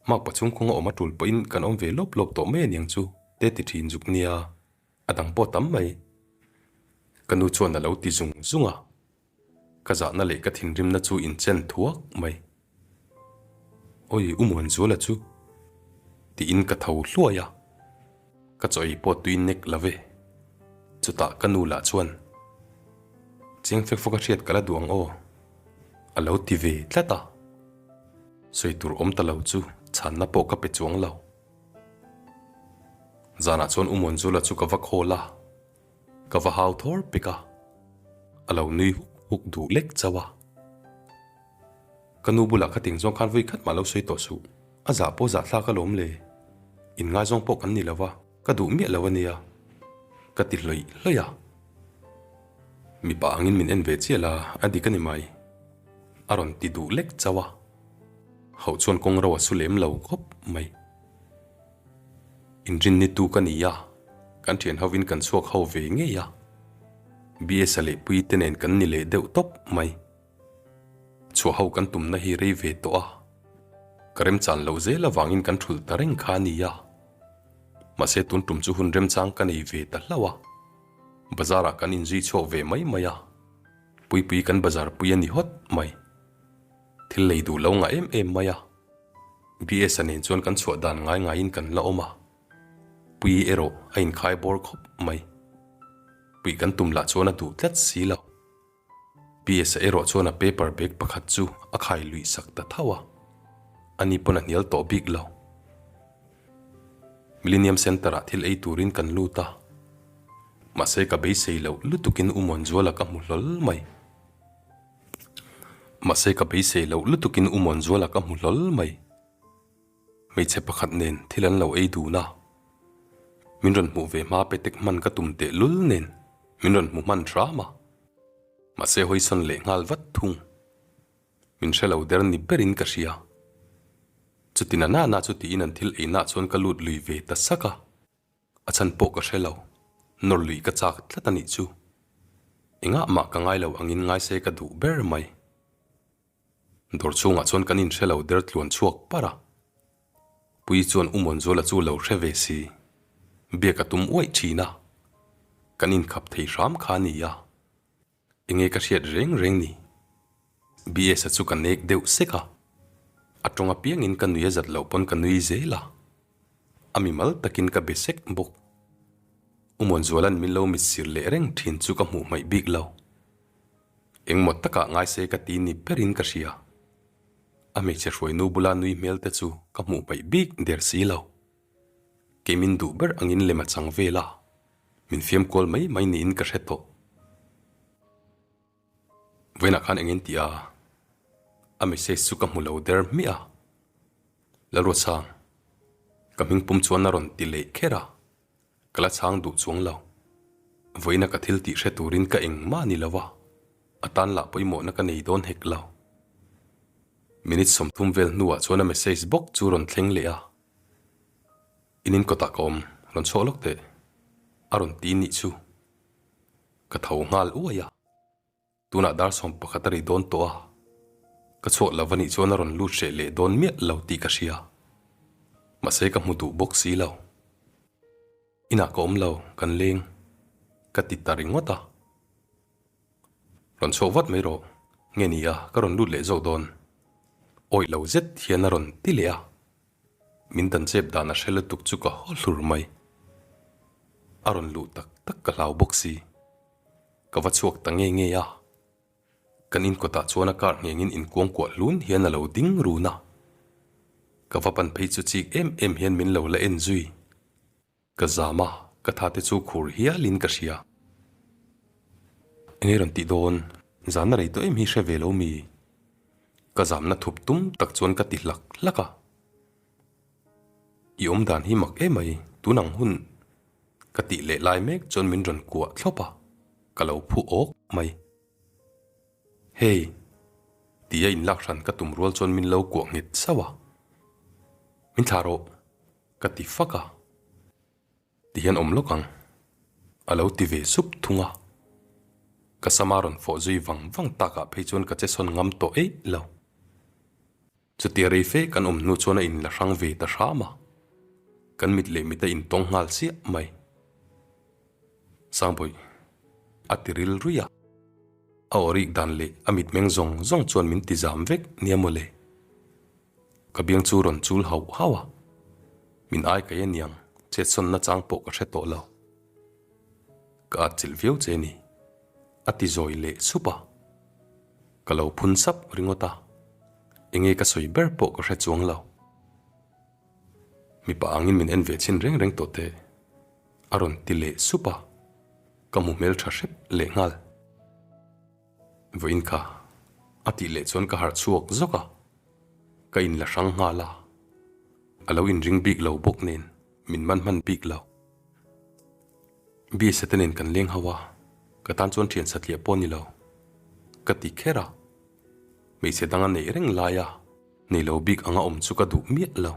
Mak pachhung khawnga awm a tul pawhin kan awm ve lawp lawp tawh mai aniang chu te ti thin zuk nia. A dang pawh tam mai. Ka nu chuan a lo ti zung zung a, ka zahna leh ka thinrimna chu inchen thuak mai. Awi U Muanzuala chu tiin ka tho hluai a, ka chaw ei pawh tui nek lo ve. Chutah ka nu lah chuan, Chiang fek fawk a hriat ka la duh ang aw, a lo ti ve tlat a. Sawi tur awm ta lo chu chhanna pawh ka pe chuang lo. Zanah chuan U Muanzula chu ka va call a, ka va hau thawr pek a, a lo nui huk huk duh lek chauh a. Ka nu bulah ka ting zawng khan vawi khat mah lo sawi tawh suh, a zah pawh zah thlak alawm le, inngaizawng pawh kan ni lo va, ka duh miah lo a nia, ka ti hlawih hlawih a. Mipa angin min en ve chiah la, a dik a ni mai, a rawn ti duh lek chauh a. Hauh chuan kawng ro a su lem lo khawp mai. Inrinni tu ka ni a, kan thian hovin kan chhuak ho ve ngei a. BS-a leh Puii te nen kan ni leh deuh tawp mai. Chhuah ho kan tumna hi rei ve tawh a, ka remchan loh zel avangin kan thulh ta reng kha a ni a. Mahse tun tum chu hun remchang ka nei ve ta hlauh a, bazar-ah kan inzui chhuak ve mai mai a, Puipui kan bazar pui a ni hawt mai. Thil lei duh lo ngah em em mai a, BS-a nen chuan kan chhuah dan ngai ngaiin kan la awm a, Puii erawh a inkhai bawr khawp mai. Puih kan tum lah chuan a duh tlat si lo. BS-a erawh chuan a paper bag pakhat chu a khai luih sak ta tho a. Ani pawn a hnial tawh bik lo. Millennium Centre ah thil ei turin kan lut a. Mahse ka beisei loh lutukin U Muanzuala ka hmu hlawl mai. Mahse ka beisei loh lutukin U Muanzuala ka hmu hlawl mai. Hmeichhe pakhat nen thil an lo ei dun a. Min rawn hmuh ve hma petek hman ka tum teh lul nen min rawn hmu hman hram a. Mahse hawisawn leh nghal vat thung. Min hre lo der ni berin ka hria. Chuti na na na chu tiin an thil einah chuan ka lut lui ve ta sak a. A chhan pawh ka hre lo, nawr lui ka chak tlat a nih chu. Engah mah ka ngai lo angin ngai se ka duh ber mai. Dawr chhungah chuan kan inhre lo der tluan chhuak par a. Puii chuan U Muanzuala chu lo hre ve si. Biak a tum uaih thin a. Kan inkhap thei hram kha a nia. Enge ka hriat reng reng ni? BS-a chu ka nek deuh sek a. A tawng apiangin ka nui a zat loh pawn ka nui zel a. A mimal takin ka be sek bawk. U Muanzuala'n min lo mitsir leh reng thin chu ka hmuh hmaih bik lo. Engmaw takah ngai se ka ti ni berin ka hria. A hmeichhe hruainu bula nui hmel te chu ka hmuh hmaih bik der si lo. Kei min duh ber angin lem a chang vel a, min fiam kual mai mai niin ka hre tawh. Vawiinah khan engin tih a? A message chu ka hmu lo der hmiah a. Lalruatsang, ka hming pum chuan a rawn ti leh kher a, ka la chhang duh chuang lo. Vawiina ka thil tih hre turin ka engmah ni lo a, a tan lah pawimawhna ka nei dawn hek lo. Minute 30 vel hnuah chuan a message bawk chu rawn thleng leh a. In in kawtah ka awm, rawn chhuak lawk teh, a rawn ti nih chu. Ka tho nghal uai a, tunah dar 11 a ri dawn tawh a, ka chhuak lo va nih chuan a rawn lut hreh leh dawn miah lo tih ka hria. Mahse ka hmu duh bawk si lo. Inah ka awm lo, kan leng, ka ti ta ringawt a. Rawn chhuak vat mai rawh, nge ni a, ka rawn lut leh zawk dawn. Awih lo zet hian a rawn ti leh a. Min dan chep dan a hre lutuk chu ka haw hlur mai. A rawn luh tak tak ka hlau bawk si. Ka va chhuak ta nge nge a. Kan inkawtah chuan a car nghengin inkuangkuah hlun hian a lo ding run a. Ka va pan phei chu chik em em hian min lo la en zui. Ka zam a, ka tha te chu khur hialin ka hria. Enge rawn tih dawn, zan a rei tawh em hi hre ve lo mi? Ka zamna thup tum tak chuan ka ti hlak hlak a. I awm dan hi mak emai, tun ang hun ka tih leh lai mek chuan min rawn kuah thlawp a, ka lo phu awk mai. Hey! Tia inlak hran ka tum rual chuan min lo kuah nghet sauh a. Min thlah rawh! Ka ti fak a, ti hian awm lawk ang, a lo ti ve sup thung a. Ka sama rawn fawh zui vang vang takah phei chuan ka che sawn ngam tawh eih lo. Chutia rei fe kan awm hnu chuan a inla hrang ve ta hram a, kan mit leh mit a intawng nghal chiah mai. Sangbawih, a ti ril ruih a. A aw rik dan leh a mitmeng zawng zawng chuan min ti zam vek nia mawle. Ka biang chu rawn chul hauh hauh a, min ai kai aniang chetsawnna chang pawh ka hre tawh lo. Ka atchilh viau che ni, a ti zawi leh sup a. Ka lo phun sap ringawt a, enge ka sawi ber pawh ka hre chuang lo. Mipa angin min en ve chhin reng reng tawh teh, a rawn ti leh sup a, ka hmu hmeltha hrep lehnghal. Vawiin kha a tih leh chuan ka harh chhuak zawk a, ka inla hrang nghal a, a lo inring bik lo bawk nen min man hman bik lo. Biasa te nen kan leng ho a, ka tan chuan thian satliah pawh a ni lo, ka ti kher a, hmeichhe dang a neih reng lai a, nei lo bik anga awm chu ka duh miah lo.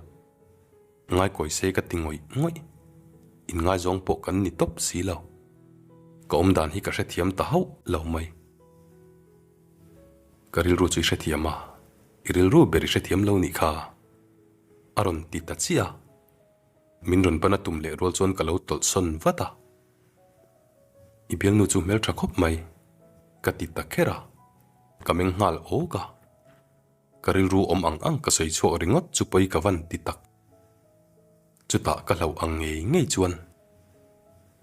Ngaikawi se ka ti ngawih ngawih. Inngaizawng pawh kan ni tawp si lo. Ka awm dan hi ka hrethiam ta hauh lo mai. Ka rilru chu i hrethiam a, i rilru ber i hrethiam lo nih kha. A rawn ti ta chiah a. Min rawn ban a tum leh rual chuan ka lo tawlh sawn vat a. I bialnu chu hmeltha khawp mai, ka ti ta kher a. Ka meng nghal awk a. Ka rilru awm ang ang ka sawi chhuak ringawt chu pawi ka van ti tak. Chutah ka hlauh ang ngei ngei chuan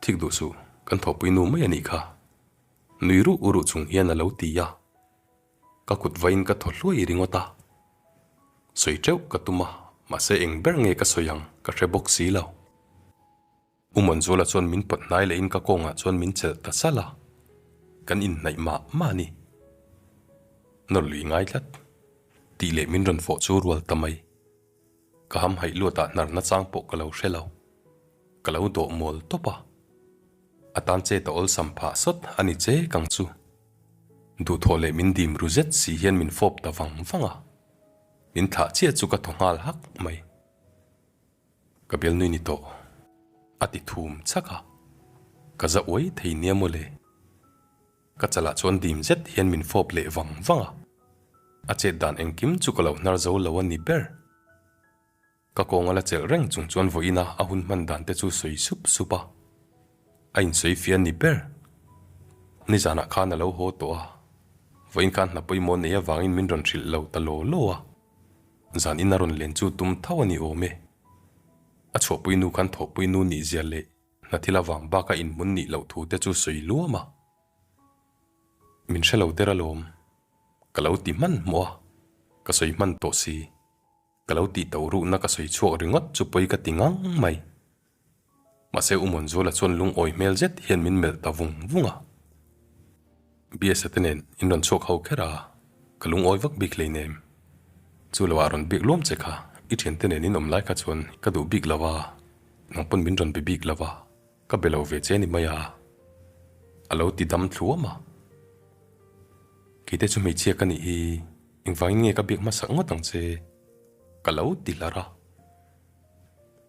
thik duh suh, kan thawhpui nu mai a nih kha. Nui ruh ruh chung hian a lo ti a. Ka kut vain ka thaw hluai ringawt a. Sawi teuh ka tum a, mahse eng ber nge ka sawi ang ka hre bawk si lo. U Manzuala chuan min pawt hnai lehin ka kawngah chuan min chelh ta salh a, kan inhnaih mah mah a ni. Nawr lui ngai tlat tih leh min rawn fawh chu rual ta mai. Ka hamhaih luatah hnar nachang pawh ka lo hre lo. Ka lo dawh mual tawp a. A tan chet a awlsam phah sawt a ni che kang chu. Duhthawh leh min dim ru zet si hian min fawp ta vang vang a. Min thlah chiah chu ka thaw nghal hak mai. Ka bialnui ni tawh. A ti thum chak a. Ka za uai thei nia mawle. Ka chalah chuan dim zet hian min fawp leh vang vang a. A chet dan engkim chu ka lo hnar zo lo a ni ber. Ka kawng a la chelh reng chung chuan vawiin a a hun hman dan te chu sawi sup sup a. A insawi fia ni ber. Nizanah khan a lo haw tawh a. Vawiin khan hna pawimawh nei avangin min rawn hrilh lo ta law law a. Zan in a rawn len chu tum tho a ni awm e. A chhuahpui nu khan thawhpui nu nih zia leh hna thil avang baka inhmun nih loh thu te chu sawi luam a. Min hre lo der alawm. Ka lo ti hman hmawh a, ka sawi hman tawh si. Ka lo tih to ruhna ka sawi chhuak ringawt chu pawi ka ti ngang mai. Mahse U Muanzuala chuan lungawi hmel zet hian min melh ta vung vung a. Biasa te nen in rawn chhuak ho kher a, ka lungawi vak bik hleinem. Chu lo ah rawn bik luam che kha, i thiante nen in awm lai kha chuan ka duh bik lo a, nang pawn min rawn be bik lo a, ka be lo ve che ni mai a. A lo ti dam thluam a. Keite chu hmeichhia ka nih hi, engvangin nge ka biak hmasak ngawt ang che? Ka lo ti hlar a.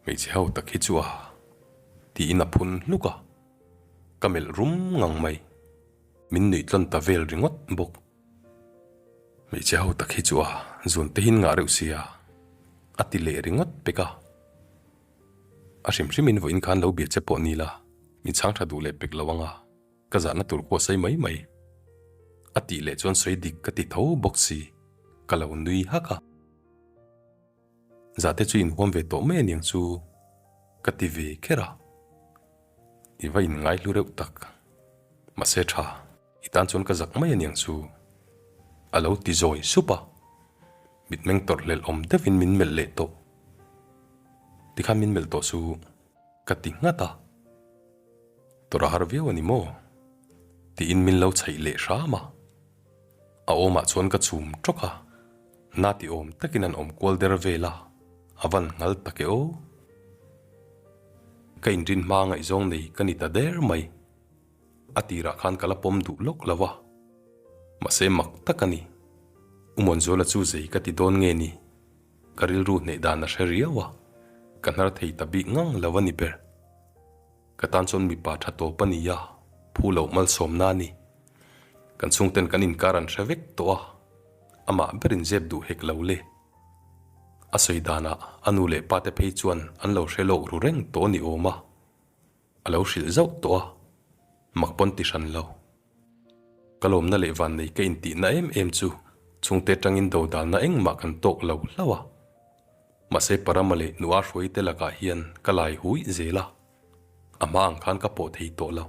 Hmeichhe ho tak hi chu a tiin a phun hluk a, ka melh rum ngang mai. Min nuih tlawn ta vel ringawt bawk. Hmeichhe ho tak hi chu a zun te hin ngah reuh sia a ti leh ringawt pek a. A hrim hrimin vawiin khan lo bia che pawh ni la, min chhang tha duh leh pek lo ang a, ka zahna tur pawh sawi mai mai. A tih leh chuan sawi dik ka ti tho bawk si, ka lo nui hak a. Zahte chu inhuam ve tawh mai aniang chu ka ti ve kher a, i va inngai hlu reuh tak. Mahse tha, i tan chuan ka zak mai aniang chu a lo ti zawi sup a, mitmeng tawrh hlelh awm deuhin min melh leh tawh. Tikhan min melh tawh chu ka ti nghat a, tawrh a har viau a ni maw? Tiin min lo chhaih leh hram a. A awmah chuan ka chhum tawk a, na ti awm takin an awm kual der vel a, a van nghal tak e aw. Ka inrin hma ngaihzawng nei ka ni ta der mai. A tirah khan ka la pawm duh lawk lo a, mahse mak tak a ni. U Muanzuala chu zei ka ti dawn nge ni? Ka rilru hneh dan a hre riau a, ka hnar thei ta bik ngang lo a ni ber. Ka tan chuan mipa tha tawp a ni a, phu loh malsawmna a ni. Kan chhungten kan inkar an hre vek tawh a, amah berin zep duh hek lo le. A sawi danah a nu leh pate phei chuan an lo hre lawk ru reng tawh a ni awm a, a lo hrilh zauh tawh a, mak pawn ti hran lo. Ka lawmna leh vannei ka intihna em em chu chhungte atangin dodalna engmah kan tawk lo hlauh a. Mahse Parama leh Nua hruaite lakah hian ka lai huih zel a, a hma ang khan ka pawh thei tawh lo.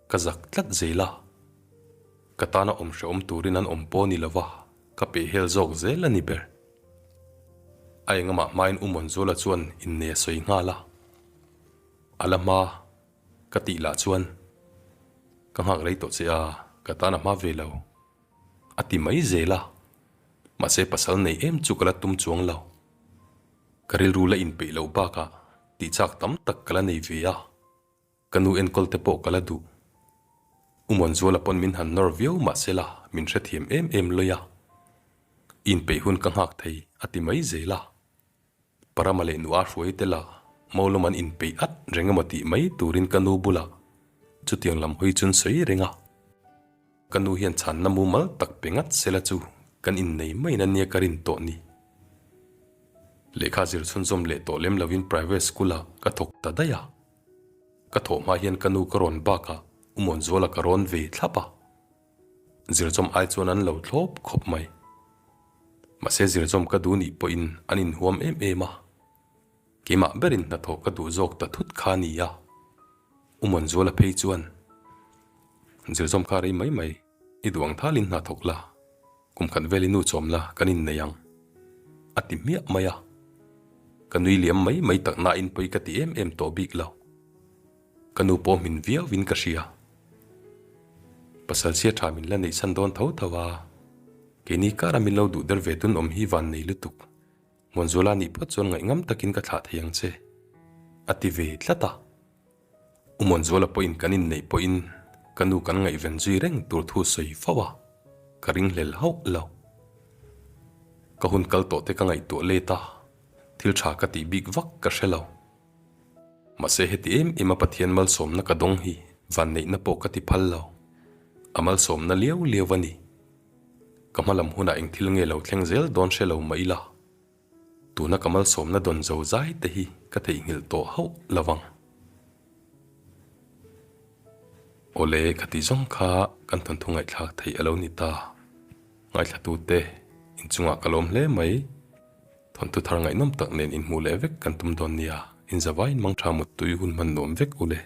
Ka zak tlat zel a, ka tana awm hrehawm turin an awm pawh ni lova ka pehhel zawk zel a ni ber. A engamah hmain U Muanzuala chuan innei a sawi nghal a, a la hma ka tih lah chuan ka nghak rei tawh che a, ka tan a hma ve lo. A ti mai zel a, mahse pasal nei em chu ka la tum chuang lo. Ka rilru la inpeih loh bakah tih chak tam tak ka la nei ve a, ka nu enkawl te pawh ka la duh. U Muanzuala pawn min han nawr viau mahse la min hrethiam em em lawi a, i inpeih hun ka nghak thei a ti mai zel a. Parama leh nu a hruai tel a, Maulawm an inpeih at reng emaw tih mai turin ka nu bulah chutiang lam hawi chun sawi reng a. Ka nu hian chhanna mumal tak pe ngat sela chu kan innei maiin a nia ka rin tawh ni. Lehkha zir chhunzawm leh tawh lem lovin private school ah ka thawk ta daih a. Ka thawh hma hian ka nu ka rawn bakah U Muanzuala ka rawn ve thlap a. Zirzawm ai chuan an lo thlawp khawp mai. Mahse zirzawm ka duh nih pawhin an inhuam em em a. Keimah berin hnathawh ka duh zawk ta thut kha a ni a. U Muanzuala phei chuan, Zirzawm kha rei mai mai, i duh ang thalin hna thawk la, kum khat velin nu chawm la kan innei ang. A ti hmiah mai a. Ka nui liam mai mai tak nain pawi ka ti em em tawh bik lo. Ka nu pawh hmin viau in ka hria. Pasal chhia tha min la neih chhan dawn tho tho a, keini kara min lo duh der ve tun awm hi van nei lutuk. Muanzuala nih phawt chuan ngaihngam takin ka thlah thei ang che, a ti ve tlat a. U Muanzuala pawhin kan inneih pawhin ka nu kan ngaihven zui reng tur thu sawi fo a, ka ringhlel hauh lo. Ka hun kal tawh te ka ngaihtuah let a, thil tha ka tih bik vak ka hre lo. Mahse heti em em a Pathian malsawmna ka dawng hi vanneihna pawh ka ti phal lo. A malsawmna liau liau a ni. Ka hmalam hunah eng thil nge lo thleng zel dawn hre lo mah ila, tuna ka malsawmna dawn zo zai te hi ka theihnghilh tawh hauh lo vang. Awle khati zawng kha kan thawnthu ngaihthlak theih a lo ni ta. Ngaithlatute inchungah ka lawm hle mai. Thawnthu thar ngaihnawm tak nen inhmuh leh vek kan tum dawn nia, inzavaiin mangtha muttui hun hman nuam vek u le.